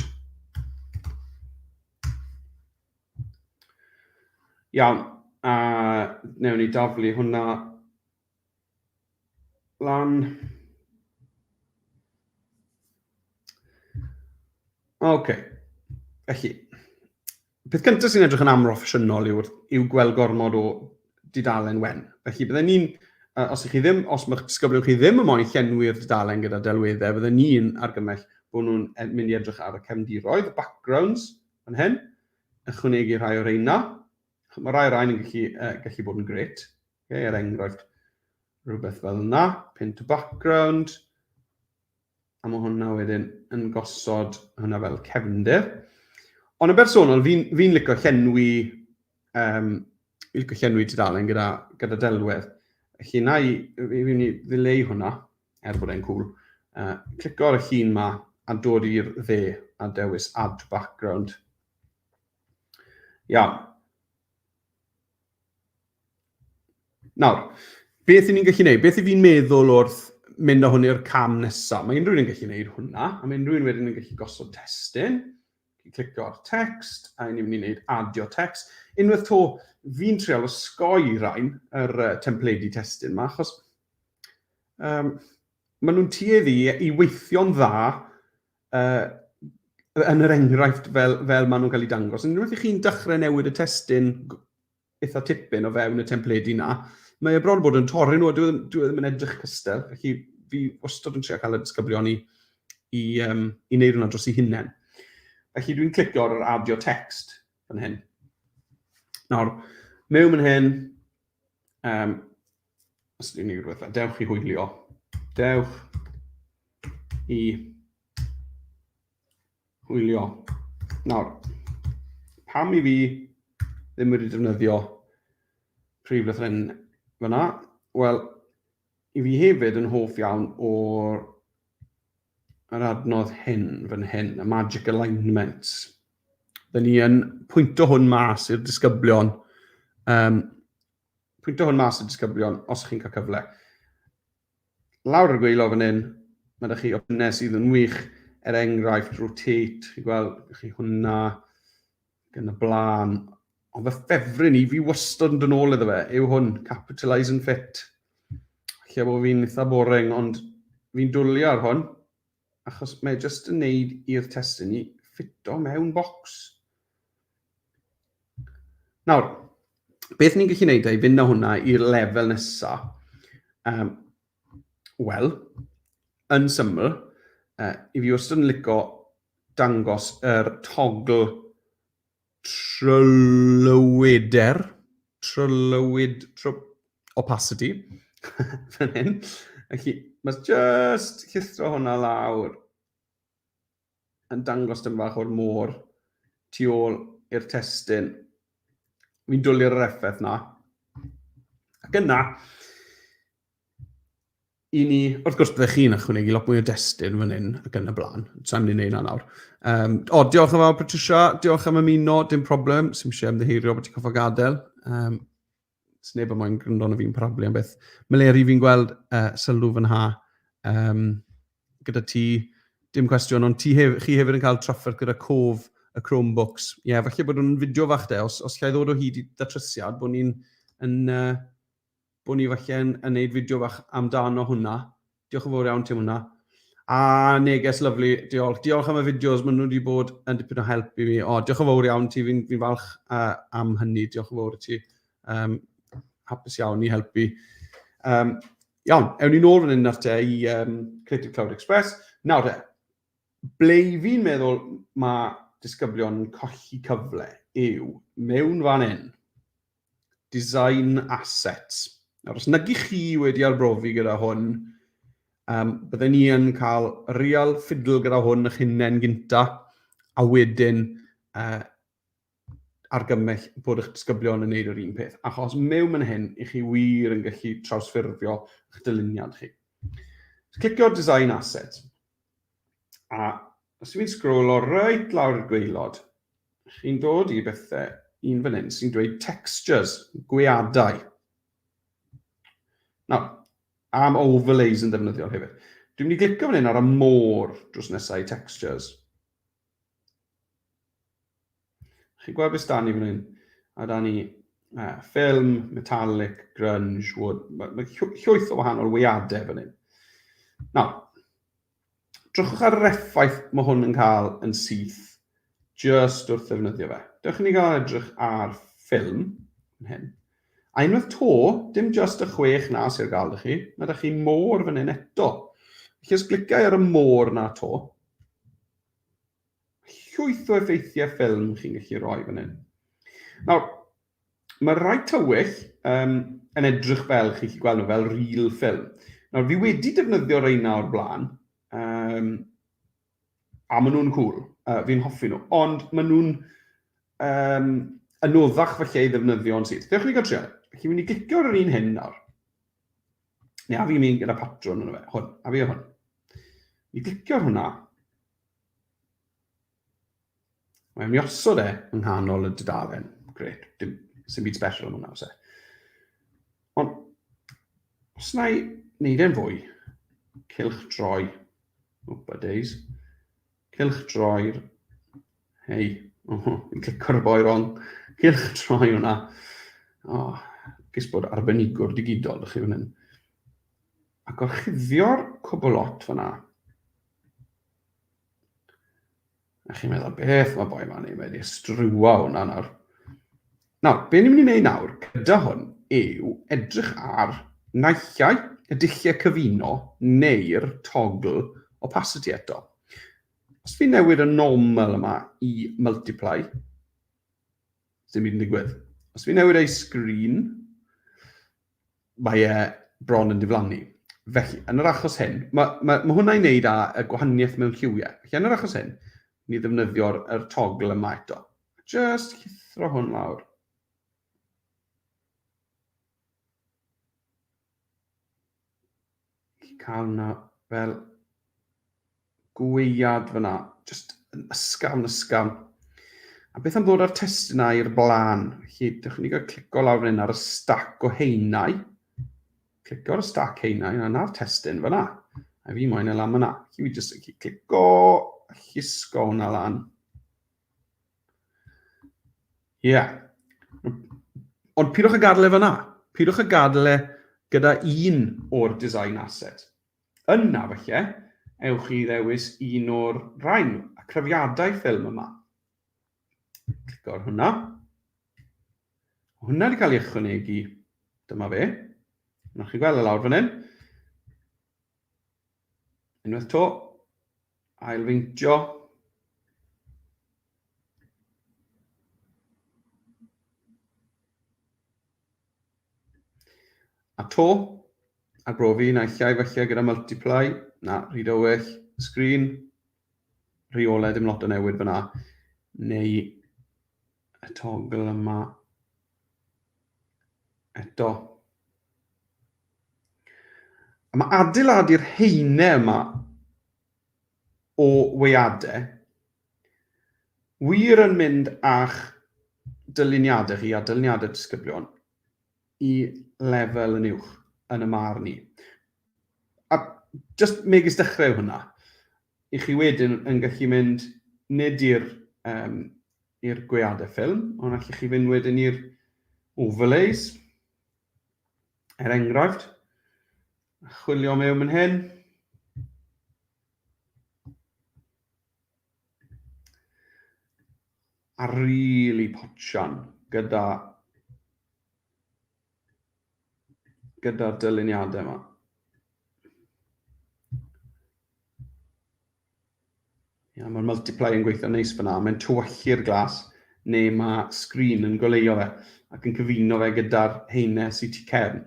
Iawn, a newn ni daflu hwnna lan. OK, felly, peth cyntaf sy'n edrych yn amhroffesiynol yw, yw gweld gormod o dudalen wen. Felly, bydden ni'n, os ych chi ddim, os mae'ch disgyblion chi ddim yn moyn llenwi'r dudalen gyda delweddau, bydden ni'n argymell bod nhw'n mynd i edrych ar y cefndiroedd, backgrounds, fan hyn, ychwanegu rhai o'r reina. Mae rhai o'r rhain yn gallu, gallu bod yn gret. Okay, er enghraifft, rhywbeth fel yna, pin to background, a mae hwnna wedyn yn gosod hwnna fel cefndir. Ond yn bersonol, fi'n fi licio llenwi, um, fi'n licio llenwi tudalen gyda, gyda delwedd. Felly na i, fi'n mynd i ddileu hwnna, er bod e'n cool. Clicio ar y llun ma a dod i'r dde a dewis add to background. Iawn. Nawr, beth i ni'n gallu gwneud? Beth i fi'n meddwl wrth mynd â hwn i'r cam nesaf? Mae unrhyw un yn gallu gwneud hwnna, a mae unrhyw un wedyn yn gallu gosod testun. Clicio ar text, a ni'n mynd i wneud adio text. Unwaith to, fi'n trial osgoi rhain, yr uh, templedi testun yma, achos um, maen nhw'n tueddu i weithio'n dda uh, yn yr enghraifft fel, fel maen nhw'n cael eu dangos. Unwaith i chi'n dechrau newid y testun eitha tipyn o fewn y templedi na, mae e bron bod yn torri nhw, a dwi, dwi ddim yn edrych cystel. Felly fi wastad yn trio cael y disgyblion i, i, um, i wneud hwnna dros eu hunain. Felly dwi'n clicio ar yr adio text fan hyn. Nawr, mewn fan hyn, um, os dwi'n ei rhywbeth, dewch i hwylio. Dewch i hwylio. Nawr, pam i fi ddim wedi defnyddio prif lythryn fyna? Wel, i fi hefyd yn hoff iawn o'r yr adnodd hyn fan hyn, y Magic Alignment. Dyn ni yn pwynto hwn mas i'r disgyblion um, pwynto hwn mas i'r disgyblion os chi'n cael cyfle. Lawr y gweilo fan hyn, mae ydych chi opsiynau sydd yn wych, er enghraifft rotate, chi'n gweld chi hwnna, gan y blaen. Ond fy ffefryn i, fi wastad yn dod nôl iddo fe, yw hwn, Capitalise and Fit. Lle bod fi'n eitha boring, ond fi'n dwlu ar hwn, achos mae e jyst yn neud i'r testun i ffito mewn bocs. Nawr, beth ni'n gallu neud e i fynd â hwnna i'r lefel nesa? Um, Wel, yn syml, uh, i fi wastad yn lico dangos yr togl trylowyder, trylowyd, tr opacity, fan hyn. Felly, mae just llithro hwnna lawr yn dangos dim bach o'r môr tu ôl i'r testun. Fi'n dwlu ar yr effaith na. Ac yna, i ni, wrth gwrs byddech chi'n ychwanegu lot mwy o destun fan hyn ac yn y blaen. Sa'n mynd i wneud na nawr. Um, o, diolch yn fawr Patricia, diolch am ymuno, dim problem, sy'n eisiau ymddiheirio bod ti'n cofio gadael. Um, Sneb yn moyn gwrando na fi'n parablu am beth. Meleri, fi'n gweld uh, sylw fy nha um, gyda ti, dim cwestiwn, ond ti hef, chi hefyd yn cael trafferth gyda cof y Chromebooks. Ie, yeah, falle bod nhw'n fideo fach de, os, os llai ddod o hyd i datrysiad, bod ni'n yn, uh, bod ni falle yn, yn neud fideo fach amdano hwnna. Diolch yn fawr iawn ti am hwnna. A neges lyflu, diolch. Diolch am y fideos, maen nhw wedi bod yn dipyn o help i mi. O, diolch yn fawr iawn ti, fi'n fi falch uh, am hynny, diolch yn fawr i ti. Um, hapus iawn i helpu. Um, iawn, ewn ni nôl fan hyn nawr te i um, Creative Cloud Express. Nawr te, ble i fi'n meddwl mae disgyblion yn colli cyfle yw mewn fan hyn, Design Assets. Nawr, os nag i chi wedi arbrofi gyda hwn, um, bydden ni yn cael real fiddle gyda hwn eich hunain gynta, a wedyn uh, argymell bod eich disgyblion yn neud yr un peth. Achos mewn man hyn, i chi wir yn gallu trawsffurfio eich dyluniad chi. Clicio Design Asset. A os yw'n sgrolo reit lawr i'r gwaelod, chi'n dod i bethau un fan hyn sy'n dweud textures, gweadau. Nawr, am overlays yn ddefnyddiol hefyd. Dwi'n mynd i glicio fan hyn ar y môr drws nesau i textures. Chi'n gweld beth da ni fan hyn? A da ni uh, ffilm, metallic, grunge, wood. Mae, mae llwyth o wahanol weiadau fan hyn. Nawr, drychwch ar yr effaith mae hwn yn cael yn syth just wrth ddefnyddio fe. Dewch i ni gael edrych ar ffilm yn hyn. A unwaith to, dim just y chwech na sy'n gael ydych chi, mae ydych chi môr fan hyn eto. Felly os gliciau ar y môr na to, llwyth o effeithiau ffilm chi'n gallu rhoi fan hyn. Nawr, mae rhai tywyll um, yn edrych fel, chi'n gallu gweld nhw, fel real film. Nawr, fi wedi defnyddio reina o'r blaen, um, a maen nhw'n cool, uh, fi'n hoffi nhw, ond maen nhw'n um, anoddach falle i ddefnyddio yn syth. Dewch i ni gael trio. Felly, fi'n mynd i glicio ar yr un hyn nawr. Neu a fi'n mynd gyda patrwn yna fe, hwn, a fi o hwn. Mi glicio ar hwnna. Mae'n mi osod e yng nghanol y dudalen. Gret, dim, sy'n byd special am hwnna, oes e. Ond, os na i wneud e'n fwy, cilch droi, opa days, cilch droi'r, hei, oh, fi'n clico'r boi wrong, cilch droi hwnna, oh, gys bod arbenigwr digidol, ydych chi fan hyn. A gorchuddio'r cwbl lot fanna. A chi'n meddwl, beth mae boi ma'n ei, mae wedi ystrwywa hwnna nawr. Nawr, be ni'n mynd i wneud nawr gyda hwn yw edrych ar naill ai y dulliau cyfuno neu'r toggle opacity eto. Os fi'n newid y normal yma i multiply, dim byd yn digwydd. Os fi'n newid ei screen, mae e bron yn diflannu. Felly, yn yr achos hyn, mae, mae, mae hwnna i wneud â y gwahaniaeth mewn lliwiau. Felly, yn yr achos hyn, ni ddefnyddio'r er togl yma eto. Just llithro hwn lawr. Cael hwnna fel gwaead fyna, jyst yn ysgafn, ysgafn. A beth am ddod â'r testunau i'r blaen? Felly, dewch i ni gael clico lawr fan hyn ar y stac o heinau. Clico ar y stac heinau, a na'r testun fyna. A fi moyn e lan fyna. Felly, fi jyst yn clico a llusgo hwnna lan. Ie. Yeah. Ond pidwch â gadael e fyna. Pidwch â gadael e gyda un o'r design assets. Yna, falle, ewch i ddewis un o'r rhain, y crafiadau ffilm yma. Clicio ar hwnna. Hwnna wedi cael ei ychwanegu. Dyma fe. Nawch chi gweld e lawr fan hyn. Unwaith to, ailfeintio. A to, arbrofi naill ai falle gyda multiply, na, rhy dywyll, sgrin, rheolau, ddim lot o newid fyna, neu y togl yma eto. A mae adeiladu'r haenau yma o weiadau wir yn mynd â'ch dyluniadau chi a dyluniadau disgyblion i lefel yn uwch yn y marn i. A just megis dechrau yw hwnna. I chi wedyn yn gallu mynd nid i'r um, i'r gweadau ffilm, ond allwch chi fynd wedyn i'r overlays, er enghraifft, a chwilio mewn fan hyn. A really potsian gyda gyda'r dyluniadau yma. Ia, mae'r multiply yn gweithio neis fyna, mae'n tywyllu'r glas, neu mae sgrin yn goleuo fe ac yn cyfuno fe gyda'r heine sydd tu cefn.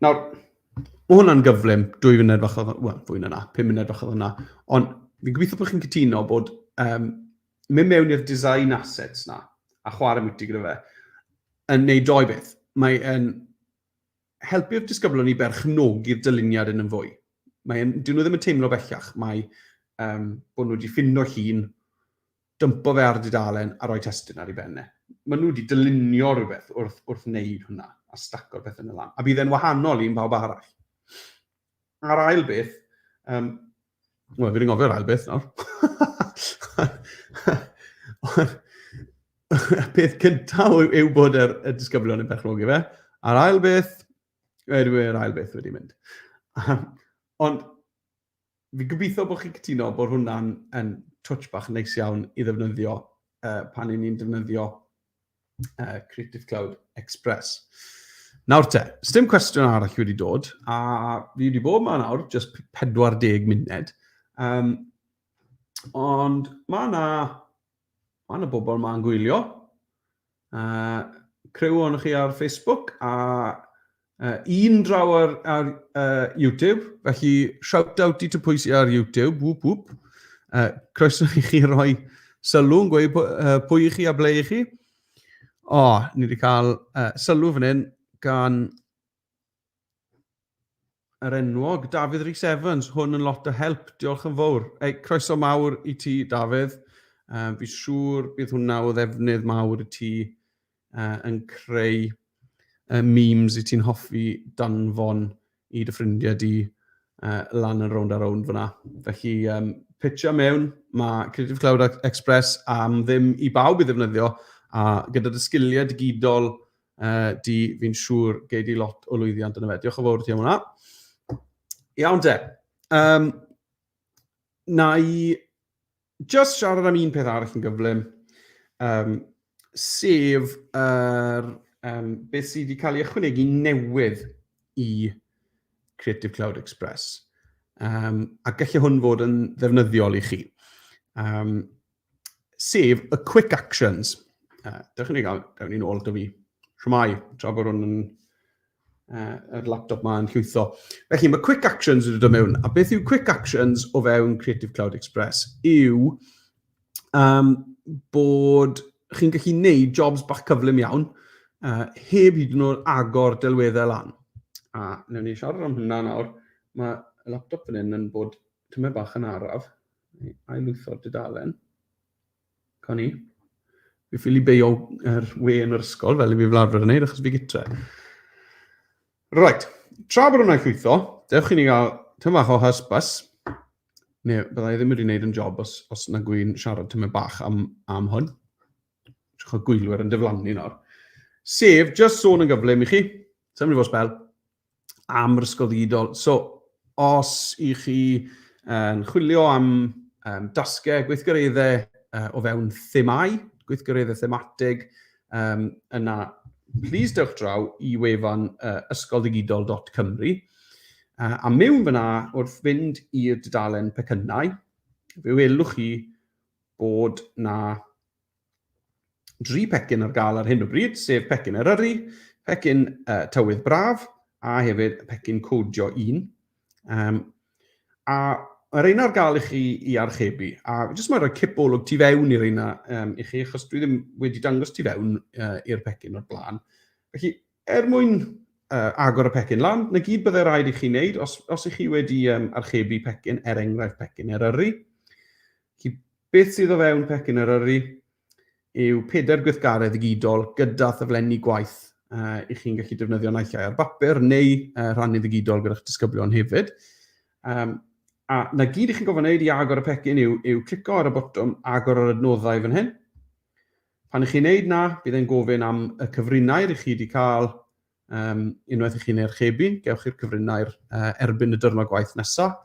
Nawr, mae hwnna'n gyflym, dwy funud fach oedd, wel, fwy na na, pum munud fach oedd hwnna, ond fi'n gobeithio bod chi'n cytuno bod um, mynd mewn i'r design assets na a chwarae mwti gyda fe yn neud doi beth. Mae yn helpu'r disgyblion i berchnogi'r dyluniad yn yn fwy. Mae, dyn nhw ddim yn teimlo bellach, mae um, bod nhw wedi ffindo llun, dympo fe ar y dudalen a rhoi testun ar ei ben e. Maen nhw wedi dylunio rhywbeth wrth, wrth wneud hwnna a staco'r pethau yna lan. A bydd e'n wahanol i'n pawb arall. A'r ail beth, um, Wel, fi wedi ngofio'r ail beth nawr. Y peth cyntaf yw, yw bod yr, y disgyblion yn perchnogi fe. A'r ail beth, yr ail beth wedi mynd. Ond fi gobeithio bod chi'n cytuno bod hwnna'n yn twtsh bach neis iawn i ddefnyddio uh, pan ni'n defnyddio uh, Creative Cloud Express. Nawr te, sdim cwestiwn arall wedi dod, a fi wedi bod yma nawr, just 40 munud. Um, ond mae yna ma na bobl ma'n gwylio. Criw ohonoch chi ar Facebook a un draw ar, ar YouTube, felly shout out i ty pwy sydd ar YouTube, whoop whoop. Croeso i chi roi sylw yn gweud pwy i chi a ble i chi. O, oh, ni wedi cael sylw fan hyn gan yr enwog Dafydd Rhys Evans. Hwn yn lot o help, diolch yn fawr. Ei, croeso mawr i ti, Dafydd. Fi siŵr bydd hwnna o ddefnydd mawr i ti yn creu memes i ti'n hoffi danfon i dy ffrindiau di lan yn rownd a rownd fyna. Felly, um, pitcha mewn, mae Creative Cloud Express am ddim i bawb i ddefnyddio, a gyda dy sgiliau digidol di, fi'n siŵr gei di lot o lwyddiant yn y fe. Diolch yn fawr i ti am hwnna. Iawn te. Um, na i just siarad am un peth arall yn gyflym, um, sef yr, um, beth sydd wedi cael ei ychwanegu newydd i Creative Cloud Express. Um, a gallai hwn fod yn ddefnyddiol i chi. Um, sef y Quick Actions. Dewch i ni gael, dewn ni'n ôl dy fi. Shwmae, tra bod hwn yn yr laptop ma yn llwytho. Felly mae Quick Actions wedi dod mewn, a beth yw Quick Actions o fewn Creative Cloud Express yw um, bod chi'n gallu gwneud jobs bach cyflym iawn, heb hyd yn oed agor delweddau lan. A wnawn ni siarad am hwnna nawr. Mae y laptop fan hyn yn bod tymed bach yn araf. Ailwytho'r dudalen. Co ni. Fi ffili beio yr we yn yr ysgol, fel i fi fel arfer yn neud, achos fi gytre. Right, tra bod hwnna'n llwytho, dewch i ni gael tym bach o hysbys. Neu, byddai ddim wedi gwneud yn job os, os na gwy'n siarad tymed bach am, am hwn. Trwch o gwylwyr yn diflannu nawr. Sef, just sôn yn gyflym i chi, symud i fod sbel, am yr ysgol ddigidol. So, os i chi yn chwilio am dasgau, gweithgareddau o fewn themau, gweithgareddau thematig, yna please dewch draw i wefan ysgoldigidol.cymru. A mewn fyna, wrth fynd i'r dudalen pecynnau, fe welwch chi bod na dri pecyn ar gael ar hyn o bryd, sef pecyn Eryri, pecyn tywydd braf, a hefyd pecyn codio un. A mae'r reina ar gael i chi i archebu. A jyst mae'n rhoi cip olwg tu fewn i'r reina i chi, achos dwi ddim wedi dangos tu fewn i'r pecyn o'r blaen. Felly, er mwyn agor y pecyn lan, na gyd byddai rhaid i chi wneud, os ych chi wedi archebu pecyn, er enghraifft pecyn Eryri, chi Beth sydd o fewn pecyn Eryri yw pedair gweithgaredd ddigidol gyda thaflenni gwaith uh, i chi'n gallu defnyddio naill ai ar bapur neu rhannu ddigidol gyda'ch disgyblion hefyd. A na gyd i chi'n gofyn wneud i agor y pecyn yw clico ar y botwm agor yr adnoddau fan hyn. Pan i chi'n neud na, bydd e'n gofyn am y cyfrinair i chi wedi cael unwaith i chi'n ei archebu, gewch chi'r cyfrinair erbyn y diwrnod gwaith nesaf.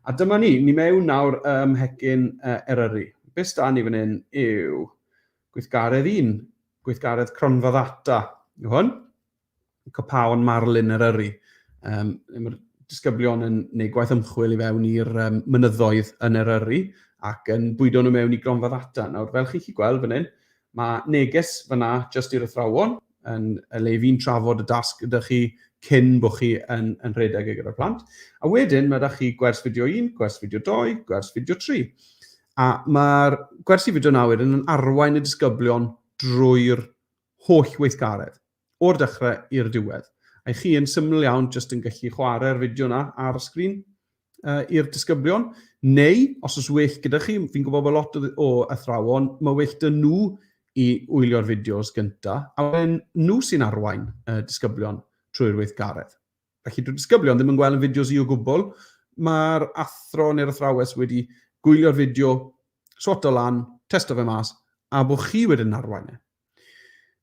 A dyma ni, ni mewn nawr ym mhecyn Eryri. Be sy 'da ni fan hyn yw gweithgaredd un, gweithgaredd cronfa ddata yw hwn, Copaon Marlin Eryri. Mae'r disgyblion yn gwneud gwaith ymchwil i fewn i'r mynyddoedd yn Eryri ac yn bwydo nhw mewn i gronfa ddata. Nawr, fel chi'n gallu gweld fan hyn, mae neges fyna jyst i'r athrawon, yn y le fi'n trafod y dasg gyda chi cyn bod chi yn rhedeg e gyda'r plant. A wedyn mae da chi gwers fideo 1, gwers fideo 2, gwers fideo 3. A mae'r gwersi fideo na wedyn yn arwain y disgyblion drwy'r holl weithgaredd, o'r dechrau i'r diwedd. A i chi yn syml iawn jyst yn gallu chwarae'r fideo na ar y sgrin i'r disgyblion, neu os oes well gyda chi, fi'n gwybod bod lot o athrawon, mae well dyn nhw i wylio'r fideos gynta, a wedyn nhw sy'n arwain y disgyblion trwy'r weithgaredd. Felly dyw'r disgyblion ddim yn gweld yn fideos i o gwbl, mae'r athro neu'r athrawes wedi gwylio'r fideo, swato lan, testo fe mas, a bod chi wedyn yn arwain e.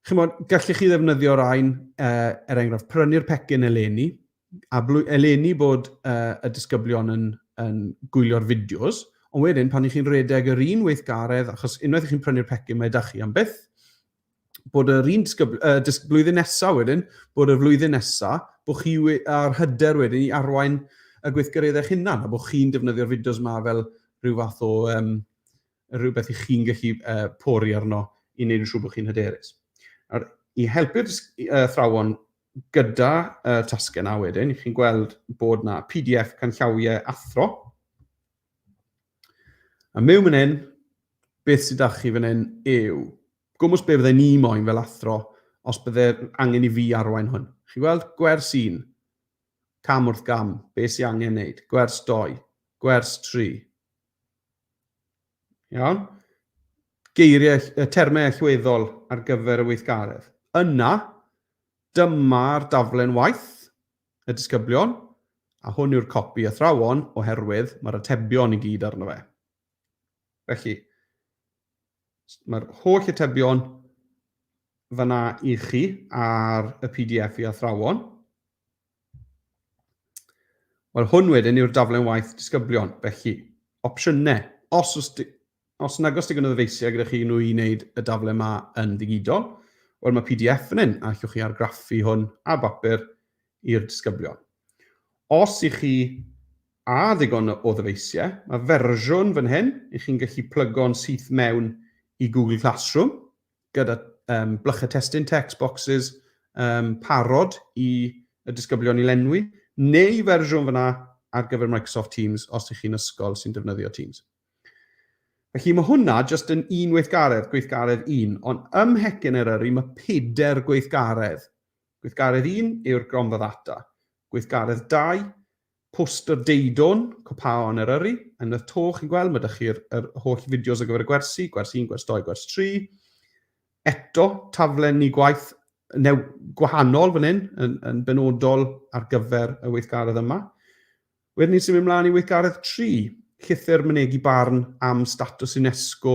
Chimod, gallech chi ddefnyddio rhain, er enghraifft, prynu'r pecyn eleni, a eleni bod y disgyblion yn gwylio'r fideos, ond wedyn pan 'y chi'n rhedeg yr un weithgaredd, achos unwaith 'y chi'n prynu'r pecyn mae 'da chi am byth, bod yr un disgybl, disg, blwyddyn nesaf wedyn, bod y flwyddyn nesaf, bod chi â'r hyder wedyn i arwain y gweithgareddau eich hunan, a bod chi'n defnyddio'r fideos yma fel rhyw fath o rhywbeth i chi'n gallu pori arno i wneud yn siŵr bod chi'n hyderus. Nawr, i helpu'r athrawon gyda y tasgau yna wedyn, chi'n gweld bod na PDF canllawiau athro. A mewn fan hyn, beth sydd â chi fan hyn yw gwmws be fydde ni moyn fel athro os bydde angen i fi arwain hwn. Chi'n gweld gwers 1, cam wrth gam, be sy'n angen wneud, gwers 2, gwers 3. Iawn? Geiriau, y termau allweddol ar gyfer y weithgaredd. Yna, dyma'r daflen waith, y disgyblion, a hwn yw'r copi athrawon oherwydd mae'r atebion i gyd arno fe. Felly, mae'r holl atebion fyna i chi ar y PDF i athrawon. Wel, hwn wedyn yw'r daflen waith disgyblion. Felly, opsiynau. Os, os, os nag oes digon o ddyfeisiau gyda chi nhw i wneud y daflen yma yn ddigidol, wel mae PDF yn hyn, a allwch chi argraffu hwn ar bapur i'r disgyblion. Os i chi a ddigon o ddyfeisiau, mae fersiwn fan hyn i chi'n gallu plygo'n syth mewn i Google Classroom, gyda blychau testun, text boxes, parod i y disgyblion i lenwi, neu fersiwn fyna ar gyfer Microsoft Teams os ych chi'n ysgol sy'n defnyddio Teams. Felly mae hwnna jyst yn un weithgaredd, gweithgaredd un, ond ym Mhecyn Eryri mae pedair gweithgaredd. Gweithgaredd un yw'r gronfa ddata. Gweithgaredd 2, poster deudwn, copaon Eryri. Unwaith to, chi'n gweld, mae ydych chi'r yr holl fideos ar gyfer y gwersi, gwers 1, gwers 2, gwers 3. Eto, taflenni gwaith new, gwahanol fan hyn, yn benodol ar gyfer y weithgaredd yma. Wedyn ni'n symud ymlaen i weithgaredd 3, llythyr mynegi barn am statws UNESCO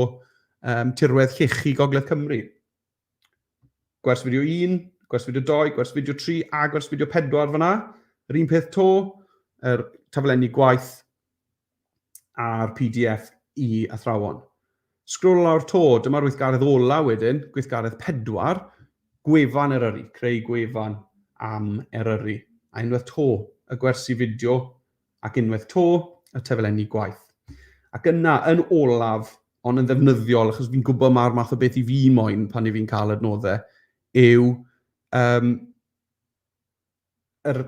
tirwedd llechi Gogledd Cymru. Gwers fideo 1, gwers fideo 2, gwers fideo 3 a gwers fideo 4 fyna. Yr un peth to, yr taflenni gwaith a'r PDF i athrawon. Sgrol lawr to, dyma'r weithgaredd ola wedyn, gweithgaredd 4, gwefan Eryri, creu gwefan am Eryri. A unwaith to, y gwersi fideo, ac unwaith to, y taflenni gwaith. Ac yna, yn olaf, ond yn ddefnyddiol, achos fi'n gwybod mae'r math o beth i fi moyn pan i fi'n cael adnoddau, yw yr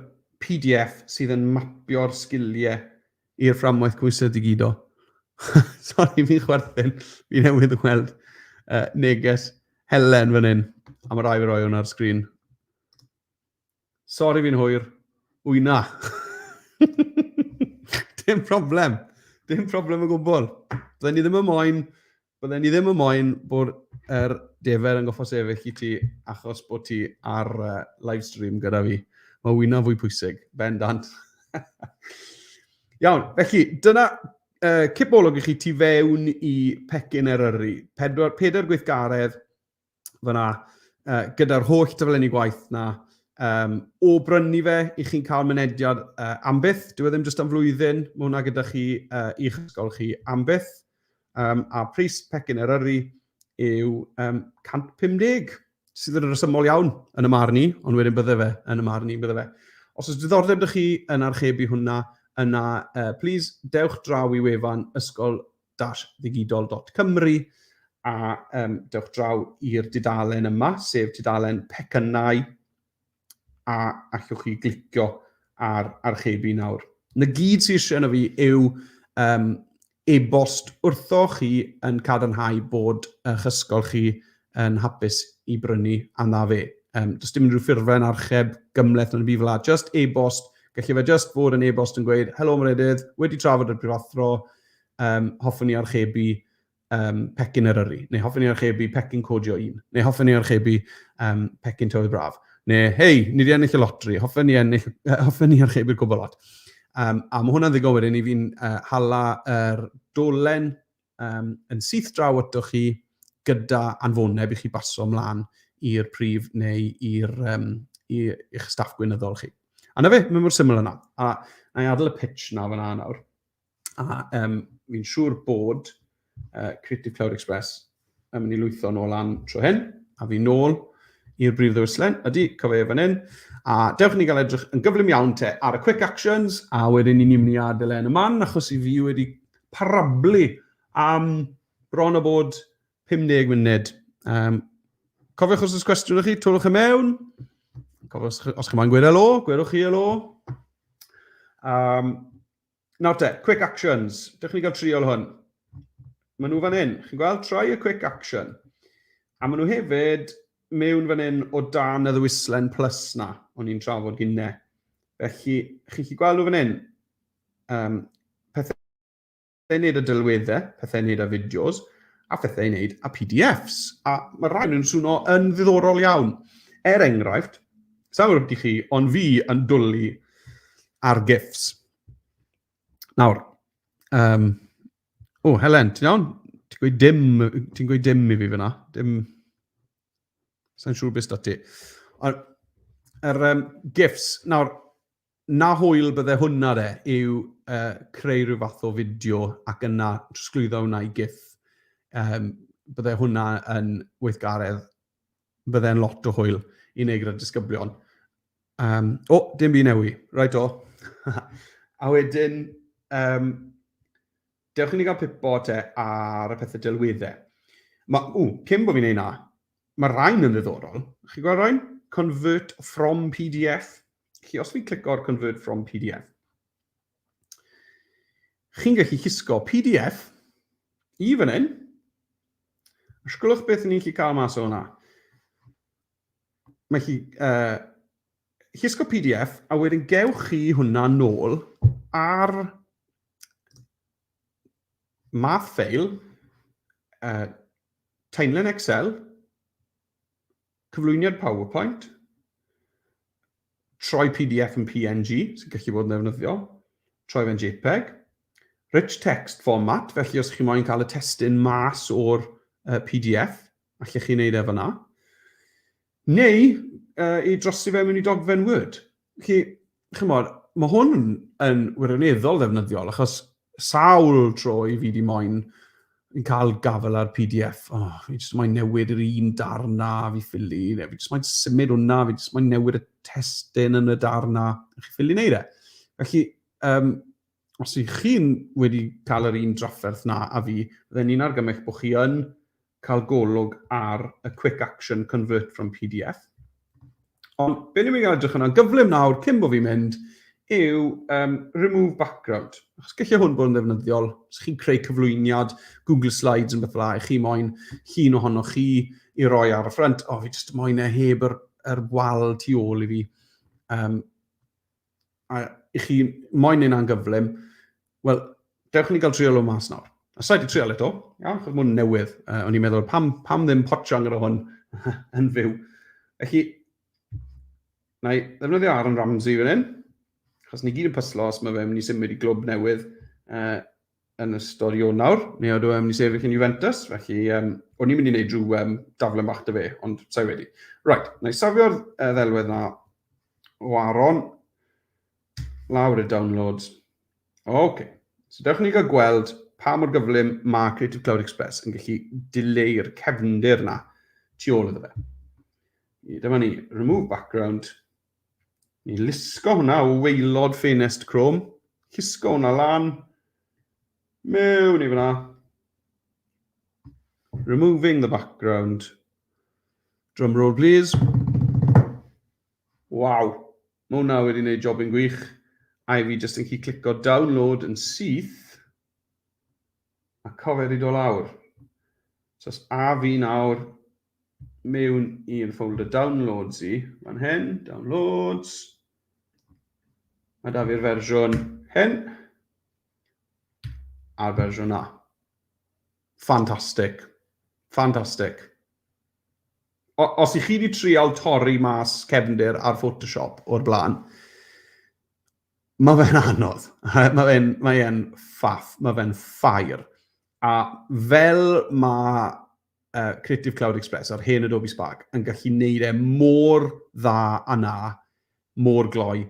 PDF sydd yn mapio'r sgiliau i'r fframwaith cymhwysedd digidol. Sorry, fi'n chwerthin. Fi newydd weld neges Helen fan hyn. A mae rai fi roi hwn ar sgrin. Sorry fi'n hwyr. Wyna. Dim problem. Dim problem o gwbl. Bydden ni ddim yn moyn, bydden ni ddim yn moyn bod yr defer yn goffo sefyll i ti achos bod ti ar live stream gyda fi. Mae wyna fwy pwysig, bendant. Iawn, felly dyna cipolwg i chi tu fewn i pecyn Eryri. Pedwar, pedair gweithgaredd fyna, gyda'r holl daflenni gwaith na, o brynu fe, i chi'n cael mynediad am byth. Dyw e ddim jyst am flwyddyn, mae hwnna gyda chi i'ch ysgol chi am byth. A pris pecyn Eryri yw 150, sydd yn rhesymol iawn yn y marn i, ond wedyn bydde fe yn y marn i, bydde fe. Os oes diddordeb 'da chi yn archebu hwnna, yna, please, dewch draw i wefan ysgol ddigidol.cymru a dewch draw i'r dudalen yma, sef tudalen pecynnau, a allwch chi glicio ar archebu nawr. Na gyd sydd eisiau yna fi yw e-bost wrtho chi yn cadarnhau bod eich ysgol chi yn hapus i brynu a na fe. Does dim unrhyw ffurflen archeb gymhleth yn y byd fel 'na, just e-bost. Gallu fe just fod yn e-bost yn gweud, helo Meredydd, wedi trafod y prifathro, hoffwn i archebu pecyn Eryri, neu hoffwn i archebu pecyn codio un, neu hoffwn i archebu pecyn tywydd braf, neu hei, ni wedi ennill y lotri, hoffwn i, ennill, hoffwn i archebu'r cwbl lot. A mae hwnna'n ddigon wedyn i fi'n hala yr dolen yn syth draw atoch chi gyda anfoneb i chi baso ymlaen i'r prif neu i'r i'ch staff gweinyddol chi. A na fe, mae mor syml yna. A na i adael y pitch na fyna nawr. A fi'n siŵr bod Creative Cloud Express yn mynd i lwytho nôl lan tro hyn, a fi nôl i'r brif ddewislen. Ydy, cofio fan hyn. A dewch i ni gael edrych yn gyflym iawn te ar y quick actions, a wedyn ni'n mynd i adael e yn y man, achos i fi wedi parablu am bron o bod 50 munud. Cofiwch os oes cwestiwn i chi, twlwch e mewn. Cofiwch os chi'n moyn gweud helo, gwedwch chi helo. Nawr te, quick actions. Dewch ni gael trial hwn. Maen nhw fan hyn. Chi'n gweld? Try a quick action. A maen nhw hefyd mewn fan hyn o dan y ddewislen plus na o'n i'n trafod gynne. Felly, chi'n gallu gweld nhw fan hyn. Pethau i wneud â delweddau, pethau i wneud â fideos, a phethau i wneud â PDFs. A mae rhai nhw'n swno yn ddiddorol iawn. Er enghraifft, sa'n gwybod beth i chi, ond fi yn dwlu ar GIFs. Nawr, o, Helen, ti'n iawn? Ti'n gweud dim, ti'n gweud dim i fi fyna. Dim, sa'n siŵr beth ti. Ond, yr GIFs, nawr, na hwyl bydde hwnna de, yw creu rhyw fath o fideo ac yna trosglwyddo hwnna i GIF. Bydde hwnna yn weithgaredd, bydde'n lot o hwyl i wneud gyda'r disgyblion. O, dim byd newi, right o. A wedyn, dewch i ni gael pipo te ar y pethau delweddau. Ma, ww, cyn bod fi'n neud na, mae rhain yn ddiddorol. Chi'n gweld rhain? Convert from PDF. Felly, os fi'n clico ar Convert from PDF, chi'n gallu llusgo PDF i fan hyn. A sgwlwch beth ni'n gallu cael mas o hwnna. Mae chi llusgo PDF, a wedyn gewch chi hwnna nôl ar math ffeil, timeline Excel, cyflwyniad PowerPoint, troi PDF yn PNG, sy'n gallu bod yn ddefnyddiol, troi fe'n JPEG, rich text format, felly os chi moyn cael y testun mas o'r PDF, allech chi wneud e fyna. Neu i drosi fe mewn i dogfen Word. Felly, chymod, mae hwn yn wirioneddol ddefnyddiol, achos sawl tro i fi di moyn yn cael gafael ar PDF. Oh, fi jyst moyn newid yr un darn na, fi ffili, neu fi jyst moyn symud hwnna, fi jyst moyn newid y testun yn y darn na. Chi ffili wneud e. Felly, os ych chi'n wedi cael yr un drafferth na a fi, bydden ni'n argymell bod chi yn cael golwg ar y Quick Action Convert from PDF. Ond be ni'n mynd i gael edrych yna gyflym nawr, cyn bod fi'n mynd, yw Remove Background. Achos gallai hwn bod yn ddefnyddiol. Os chi'n creu cyflwyniad, Google Slides yn beth fel 'na, chi moyn llun ohonoch chi i roi ar y ffrynt. O, fi jyst moyn e heb yr wal tu ôl i fi. A i chi moyn neud 'na'n gyflym, wel, dewch i ni gael trial o mas nawr. A sa'i 'di trial eto, iawn, achos ma' hwn yn newydd. O'n i'n meddwl, pam ddim potsian gyda hwn yn fyw? Felly, na i ddefnyddio Aaron Ramsey fan hyn, achos ni gyd yn pyslo os mae fe'n mynd i symud i glwb newydd yn ystod Ionawr, neu odw e'n mynd i sefyll yn Juventus, felly o'n i'n mynd i wneud rhyw daflen bach 'da fe, ond sa'i wedi. Right, na i safio'r ddelwedd na o Aaron lawr y downloads. OK, so dewch ni gael gweld pa mor gyflym mae Creative Cloud Express yn gallu dileu'r cefndir na tu ôl iddo fe. Dyma ni, remove background. Ni lusgo hwnna o waelod ffenest Chrome. Llusgo hwnna lan. Mewn i fyna. Removing the background. Drum roll, please. Waw, mae hwnna wedi gwneud jobyn gwych. A i fi jyst yn gallu clico download yn syth a cofio i dod lawr. So os a fi nawr mewn i'r folder downloads i, fan hyn, downloads. Mae da fi'r fersiwn hyn a'r fersiwn na. Fantastic. Fantastic. O, os ych chi wedi trial torri mas cefndir ar Photoshop o'r blaen, mae fe'n anodd. Mae fe'n mae e'n ffaff, mae fe'n ffair. A fel mae Creative Cloud Express a'r hen Adobe Spark yn gallu neud e mor dda a na, mor gloi,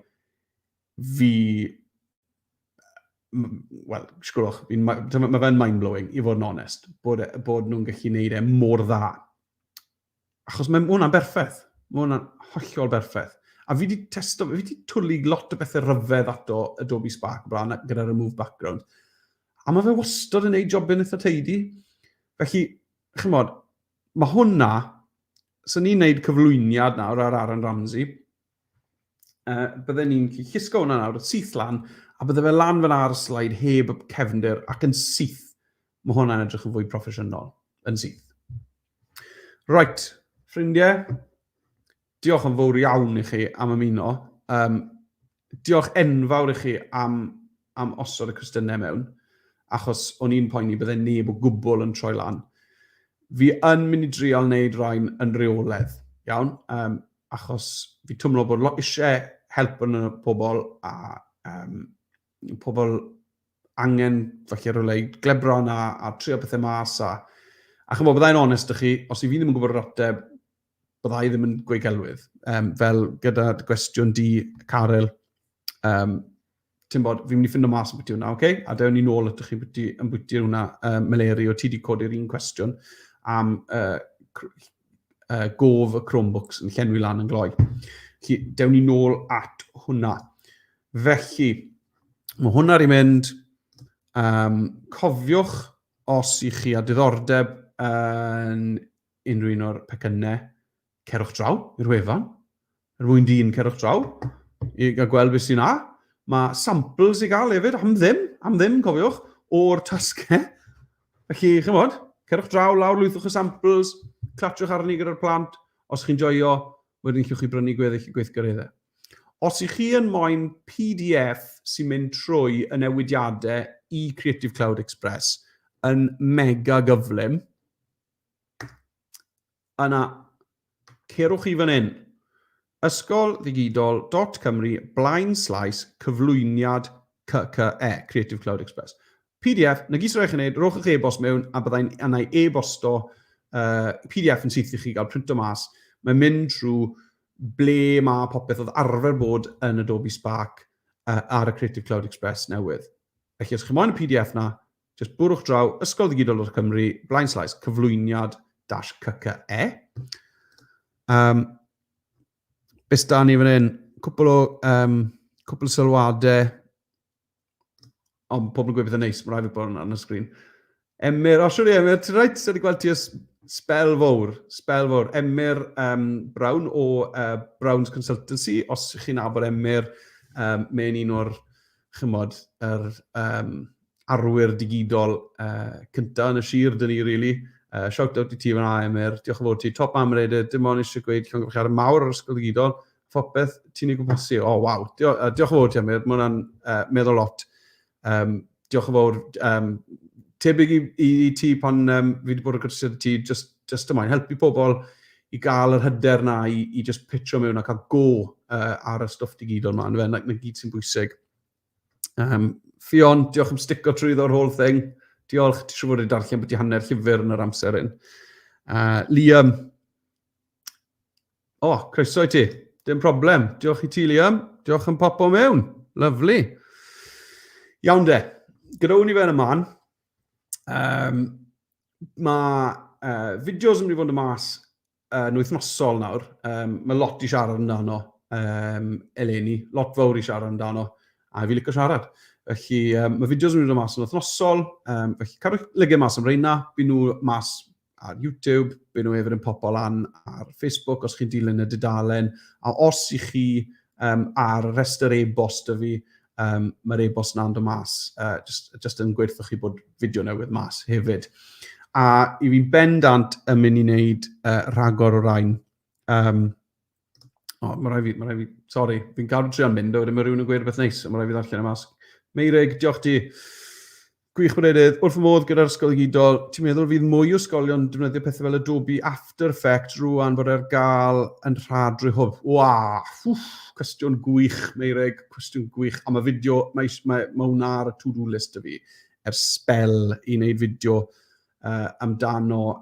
fi... Wel, sgwrwch, mae fe'n mind-blowing, i fod yn onest, bod nhw'n gallu neud e mor dda. Achos mae hwnna'n berffaith. Mae hwnna'n hollol berffaith. A fi wedi testo, fi wedi twlu lot o bethau rhyfedd ato Adobe Spark o blaen gyda Remove Background. A mae fe wastad yn neud jobyn eitha teidi. Felly, chymod, mae hwnna, so ni'n neud cyflwyniad nawr ar Aaron Ramsey, bydden ni'n gallu llusgo hwnna nawr, syth lan, a bydde fe lan fan ar y slide heb y cefndir ac yn syth. Mae hwnna'n edrych yn fwy proffesiynol, yn syth. Right, ffrindiau, diolch yn fawr iawn i chi am ymuno. Diolch enfawr i chi am osod y cwestiynau mewn, achos o'n i'n poeni bydde neb o gwbl yn troi lan. Fi yn mynd i drial wneud rhain yn reoledd, iawn? Achos fi twmlo bod lot eisiau help yn y pobl a pobl angen falle rhywle i glebron a trio pethau mas a chymod, byddai'n onest â chi, os i fi ddim yn gwybod yr ateb, byddai ddim yn gweud celwydd. Fel gyda gwestiwn di, Caryl, ti'n bod, fi'n mynd i ffindo mas ambiti hwnna, oce? Okay? A dewn ni nôl atoch chi ambiti hwnna, Meleri, o ti di codi'r un cwestiwn am gof y Chromebooks yn llenwi lan yn gloi. Felly, dewn ni nôl at hwnna. Felly, mae hwnna wedi mynd. Cofiwch, os i chi â diddordeb yn unrhyw un o'r pecynnau, cerwch draw i'r wefan. Er mwyn dyn, cerwch draw i gael gweld beth sy'n na. Mae samples i gael hefyd, am ddim, am ddim, cofiwch, o'r tasgau. Felly, chymod, cerwch draw, lawr lwythwch y samples, clatsiwch arni gyda'r plant. Os chi'n joio, wedyn llwch chi brynu gweddill y gweithgareddau. Os ych chi yn moyn PDF sy'n mynd trwy y newidiadau i Creative Cloud Express yn mega gyflym, yna cerwch chi fan hyn, ysgolddigidol.cymru blaen slaes cyflwyniad CCE, Creative Cloud Express. PDF, na gyd sy'n rhaid chi wneud, rhowch eich e-bost mewn a byddai'n yna i e-bosto PDF yn syth i chi gael printo mas. Mae'n mynd trwy ble mae popeth oedd arfer bod yn Adobe Spark ar y Creative Cloud Express newydd. Felly, os chi moyn y PDF na, just bwrwch draw Ysgol Ddigidol o'r Cymru, blaen slaes, cyflwyniad dash CCE. Beth da ni fan hyn? Cwpl o, um, cwpl o sylwadau. Ond pobl yn gweud beth yn neis, mae rhaid fi bod yn ar y sgrin. Emyr, o siwr i Emyr, ti'n rhaid, sydd wedi gweld ti ys spel fawr, spel fawr. Emyr um, Brown o Brown's Consultancy, os ych chi'n nabod Emyr, um, mae'n un o'r, chymod, yr um, arwyr digidol cynta yn y sir, dyn ni, really. Shout out i ti fan Emyr, diolch yn fawr ti. Top am Meredydd, dim ond eisiau gweud llongyfarchiadau mawr ar Ysgol Ddigidol, phopeth ti'n ei gwmpasu. O, oh, waw. Dio, diolch yn fawr ti, Emyr, mae hwnna'n meddwl lot. Um, diolch yn fawr. Um, tebyg i, i, i ti pan um, fi wedi bod yn cwrsio ti, just, just yma, helpu pobl i gael yr hyder na i, i just pitcho mewn a cael go ar y stwff digidol yma. Na, na, na gyd sy'n bwysig. Um, Ffion, diolch am stico trwyddo'r whole thing. Diolch, ti siŵr fod wedi darllen bod ti hanner llyfr yn yr amser hyn. Liam, o, oh, croeso i ti. Dim problem. Diolch i ti, Liam. Diolch am popo mewn. Lovely. Iawn de. Gyda hwn i fe yn y man, um, mae fideos yn mynd i fod yn mas yn wythnosol nawr. Um, mae lot i siarad amdano um, eleni, lot fawr i siarad amdano, a fi licio siarad. Felly, um, mae fideos yn mynd mas yn wythnosol, um, felly cadwch lygaid mas am reina, by nhw mas ar YouTube, by nhw hefyd yn popo lan ar Facebook os chi'n dilyn y dudalen, a os i chi um, ar rhestr e-bost y fi, um, mae'r e-bost na'n dod mas, just, just yn gweithio chi bod fideo newydd mas hefyd. A i fi'n bendant yn mynd i wneud rhagor o rain. Um, oh, mae rai fi, mae rai fi, sorry, fi'n gadw trio mynd, a wedyn mae rhywun yn gweud rhywbeth neis, a mae rai fi ddarllen y mas. Meirig, diolch ti. Gwych Meredydd, wrth fy modd gyda'r ysgol ddigidol. Ti'n meddwl fydd mwy o ysgolion yn defnyddio pethau fel Adobe After Effects rwan bod ar gael yn rhad drwy hwb? Wa, wff, cwestiwn gwych, Meirig, cwestiwn gwych. A mae fideo, mae, mae, mae hwnna ar y to-do list y fi ers spel i wneud fideo amdano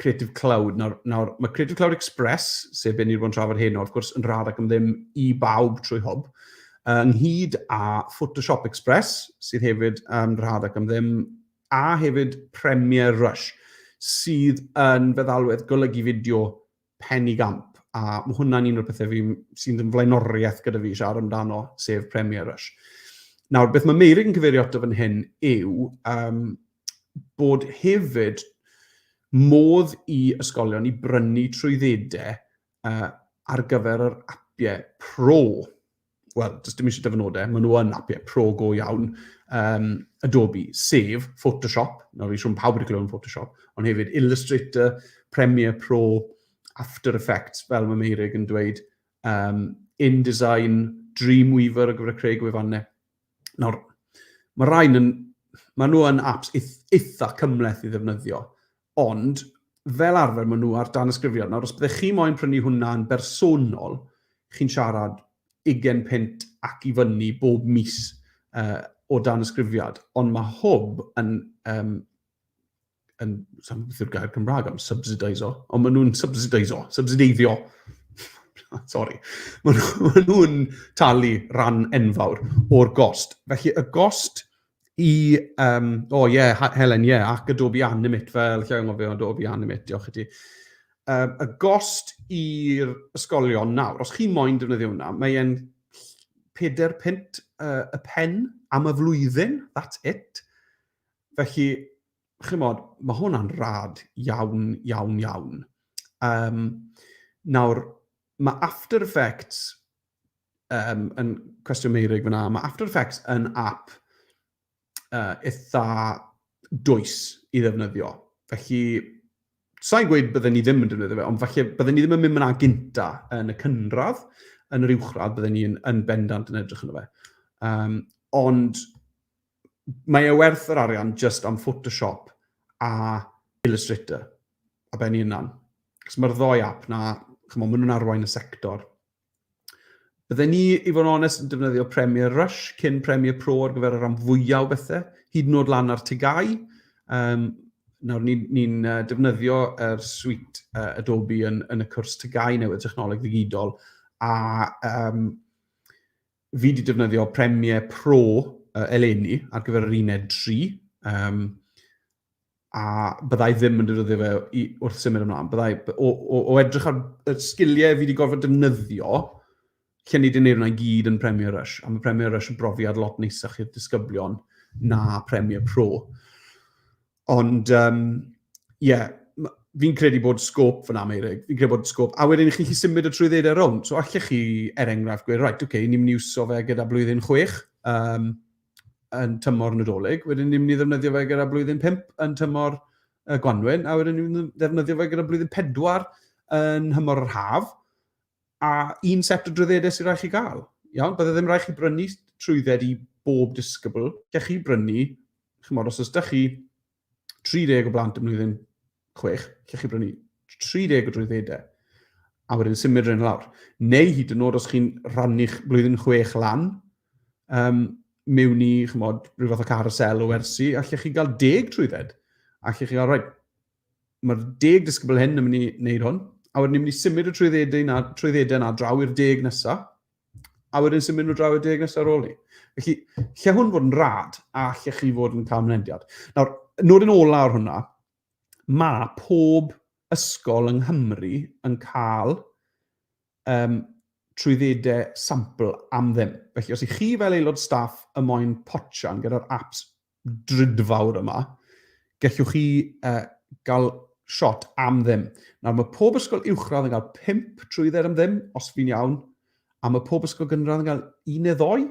Creative Cloud. Nawr, nawr, mae Creative Cloud Express, sef be ni wedi bod yn trafod heno, wrth gwrs, yn rhad ac am ddim i bawb trwy hwb, ynghyd â Photoshop Express, sydd hefyd yn rhad ac am ddim, a hefyd Premiere Rush, sydd yn feddalwedd golygu fideo penigamp. A mae hwnna'n un o'r pethau fi sy'n yn flaenoriaeth gyda fi siarad amdano, sef Premiere Rush. Nawr, beth mae Meirig yn cyfeirio ato fan hyn yw um, bod hefyd modd i ysgolion i brynu trwyddedau ar gyfer yr apiau pro. Wel, does dim eisiau dyfynodau, maen nhw yn apiau pro go iawn um, Adobe, sef Photoshop, nawr fi'n siŵr pawb wedi clywed am Photoshop, ond hefyd Illustrator, Premiere Pro, After Effects, fel mae Meirig yn dweud, um, InDesign, Dreamweaver ar gyfer y creu gwefannau. Nawr, mae rhain yn, mae nhw yn apps eitha cymhleth i ddefnyddio, ond fel arfer maen nhw ar danysgrifiad. Nawr, os byddech chi moyn prynu hwnna yn bersonol, chi'n siarad 20 punt ac i fyny bob mis o danysgrifiad. Ond mae Hwb yn, um, yn sa'n beth yw'r gair Cymraeg am subsidiso, ond maen nhw'n subsidiso, subsideiddio, sorry, maen nhw'n nhw talu rhan enfawr o'r gost. Felly y gost i, um, o oh, ie, yeah, Helen, ie, yeah, ac Adobe Animate fel, lle anghofio Adobe Animate, diolch i ti. Um, y gost i'r ysgolion nawr, os chi moyn defnyddio hwnna, mae e'n 4 punt y pen am y flwyddyn, that's it. Felly, chimod, mae hwnna'n rad iawn, iawn, iawn. Um, nawr, mae After Effects um, yn cwestiwn Meirig fyna, mae After Effects yn app eitha dwys i ddefnyddio. Felly, sa'n gweud bydden ni ddim yn defnyddio fe, ond falle bydden ni ddim yn mynd fyna gynta yn y cynradd, yn yr uwchradd, bydden ni'n yn bendant yn edrych yno fe. Um, ond mae e werth yr arian just am Photoshop a Illustrator a ben i hunan. Cos mae'r ddoi app na, chymod, maen nhw'n arwain y sector. Bydden ni, i fod yn onest, yn defnyddio Premiere Rush cyn Premiere Pro ar gyfer y rhan fwyaf o bethau, hyd yn oed lan ar TGAU. Um, Nawr, ni'n ni, ni defnyddio yr suite Adobe yn, yn y cwrs TGAU newydd Technoleg Ddigidol, a um, fi wedi defnyddio Premiere Pro eleni ar gyfer yr uned 3, um, a byddai ddim yn defnyddio fe i, wrth symud ymlaen. Byddai, o, o, o edrych ar y sgiliau fi wedi gorfod defnyddio, lle ni wedi gwneud hwnna i gyd yn Premiere Rush, a mae Premiere Rush yn brofiad lot neisach i'r disgyblion na Premiere Pro. Ond, ie, um, yeah, fi'n credu bod scope fyna, Meirig. Fi'n credu bod scope. A wedyn chi'n gallu symud y trwyddedau rownd. So allech chi, er enghraifft, gweud, right, oce, okay, ni'n mynd i iwso fe gyda blwyddyn 6 um, yn tymor Nadolig. Wedyn ni'n mynd i ddefnyddio fe gyda blwyddyn 5 yn tymor y Gwanwyn. A wedyn ni'n mynd i ddefnyddio fe gyda blwyddyn 4 yn nhymor yr haf. A un set o drwyddedau sy'n rhaid chi gael. Iawn, bydde ddim rhaid chi brynu trwydded i bob disgybl. Gallech chi brynu, chymod, os oes ydych chi 30 o blant ym mlwyddyn 6, lle chi brynu 30 o drwyddedau, a wedyn symud rhain lawr. Neu hyd yn oed os chi'n rhannu'ch blwyddyn 6 lan, um, mewn i, chymod, rhyw fath o carousel o wersi, allech chi gael 10 trwydded. Allech chi gael, right, mae'r 10 disgybl hyn yn mynd i wneud hwn, a wedyn ni'n mynd i symud y trwyddedau na, trwyddedau na draw i'r 10 nesaf, a wedyn symud nhw draw i'r 10 nesaf ar ôl ni. Felly, lle hwn fod yn rad, a lle chi fod yn cael mynediad. Nawr, nodyn ola ar hwnna, mae pob ysgol yng Nghymru yn cael um, trwyddedau sampl am ddim. Felly, os i chi fel aelod staff y moyn potsian gyda'r apps drudfawr yma, gellwch chi uh, gael shot am ddim. Nawr, mae pob ysgol uwchradd yn cael 5 trwydded am ddim, os fi'n iawn, a mae pob ysgol gynradd yn cael un neu ddoi.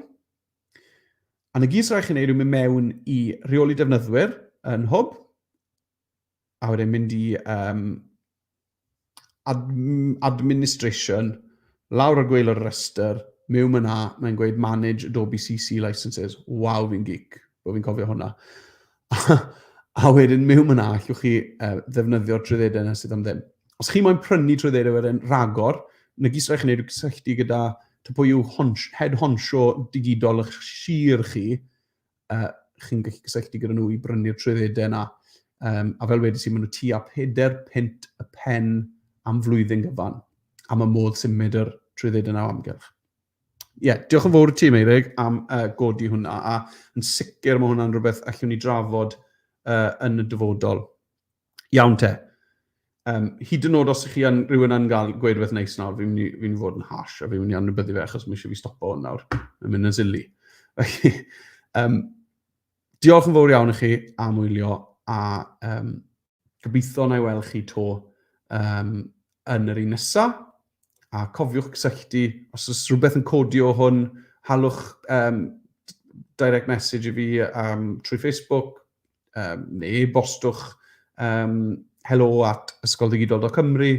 A na gyd sy'n rhaid chi wneud yw mynd mewn i rheoli defnyddwyr yn hwb, a wedyn mynd i um, ad, administration, lawr ar gwaelod y rhestr, mewn yna, mae'n gweud manage Adobe CC licenses. Waw, fi'n geek, bod fi'n cofio hwnna. A wedyn mewn yna, allwch chi uh, ddefnyddio'r trwyddedau yna sydd am ddim. Os chi moyn prynu trwyddedau wedyn ragor, na gyd sy'n rhaid chi wneud yw cysylltu gyda ta pwy yw honch, head honcho digidol eich sir chi, uh, chi'n gallu cysylltu gyda nhw i brynu'r trwyddedau yna. Um, a fel wedys i, maen nhw tua 4 punt y pen am flwyddyn gyfan. A mae modd symud yr trwyddedau yna o amgylch. Ie, yeah, diolch yn fawr i ti, Meirig, am uh, godi hwnna. A yn sicr mae hwnna'n rhywbeth allwn ni drafod uh, yn y dyfodol. Iawn te. Um, hyd yn oed os ych chi yn, rhywun yn gael gweud rhywbeth neis nawr, fi'n mynd i, fi fod yn harsh a fi'n mynd i anwybyddu fe achos mae eisiau fi stopo hwn nawr. Mae'n mynd yn silly. Felly, um, diolch yn fawr iawn i chi am wylio a um, gobeithio na i weld chi to um, yn yr un nesaf. A cofiwch cysylltu, os oes rhywbeth yn codi o hwn, halwch um, direct message i fi um, trwy Facebook, um, neu e-bostwch um, hello at ysgoldigidol.cymru.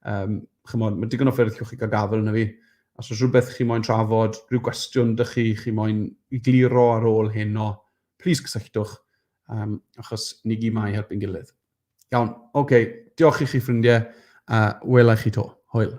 Um, chymod, mae digon o ffyrdd llwch chi gael gafael yna fi. Os oes rhywbeth chi moyn trafod, rhyw gwestiwn dych chi, chi moyn i gliro ar ôl heno, please cysylltwch, um, achos ni gyd mae helpu'n gilydd. Iawn, oce, okay. Diolch i chi ffrindiau, a wela i chi to. Hwyl.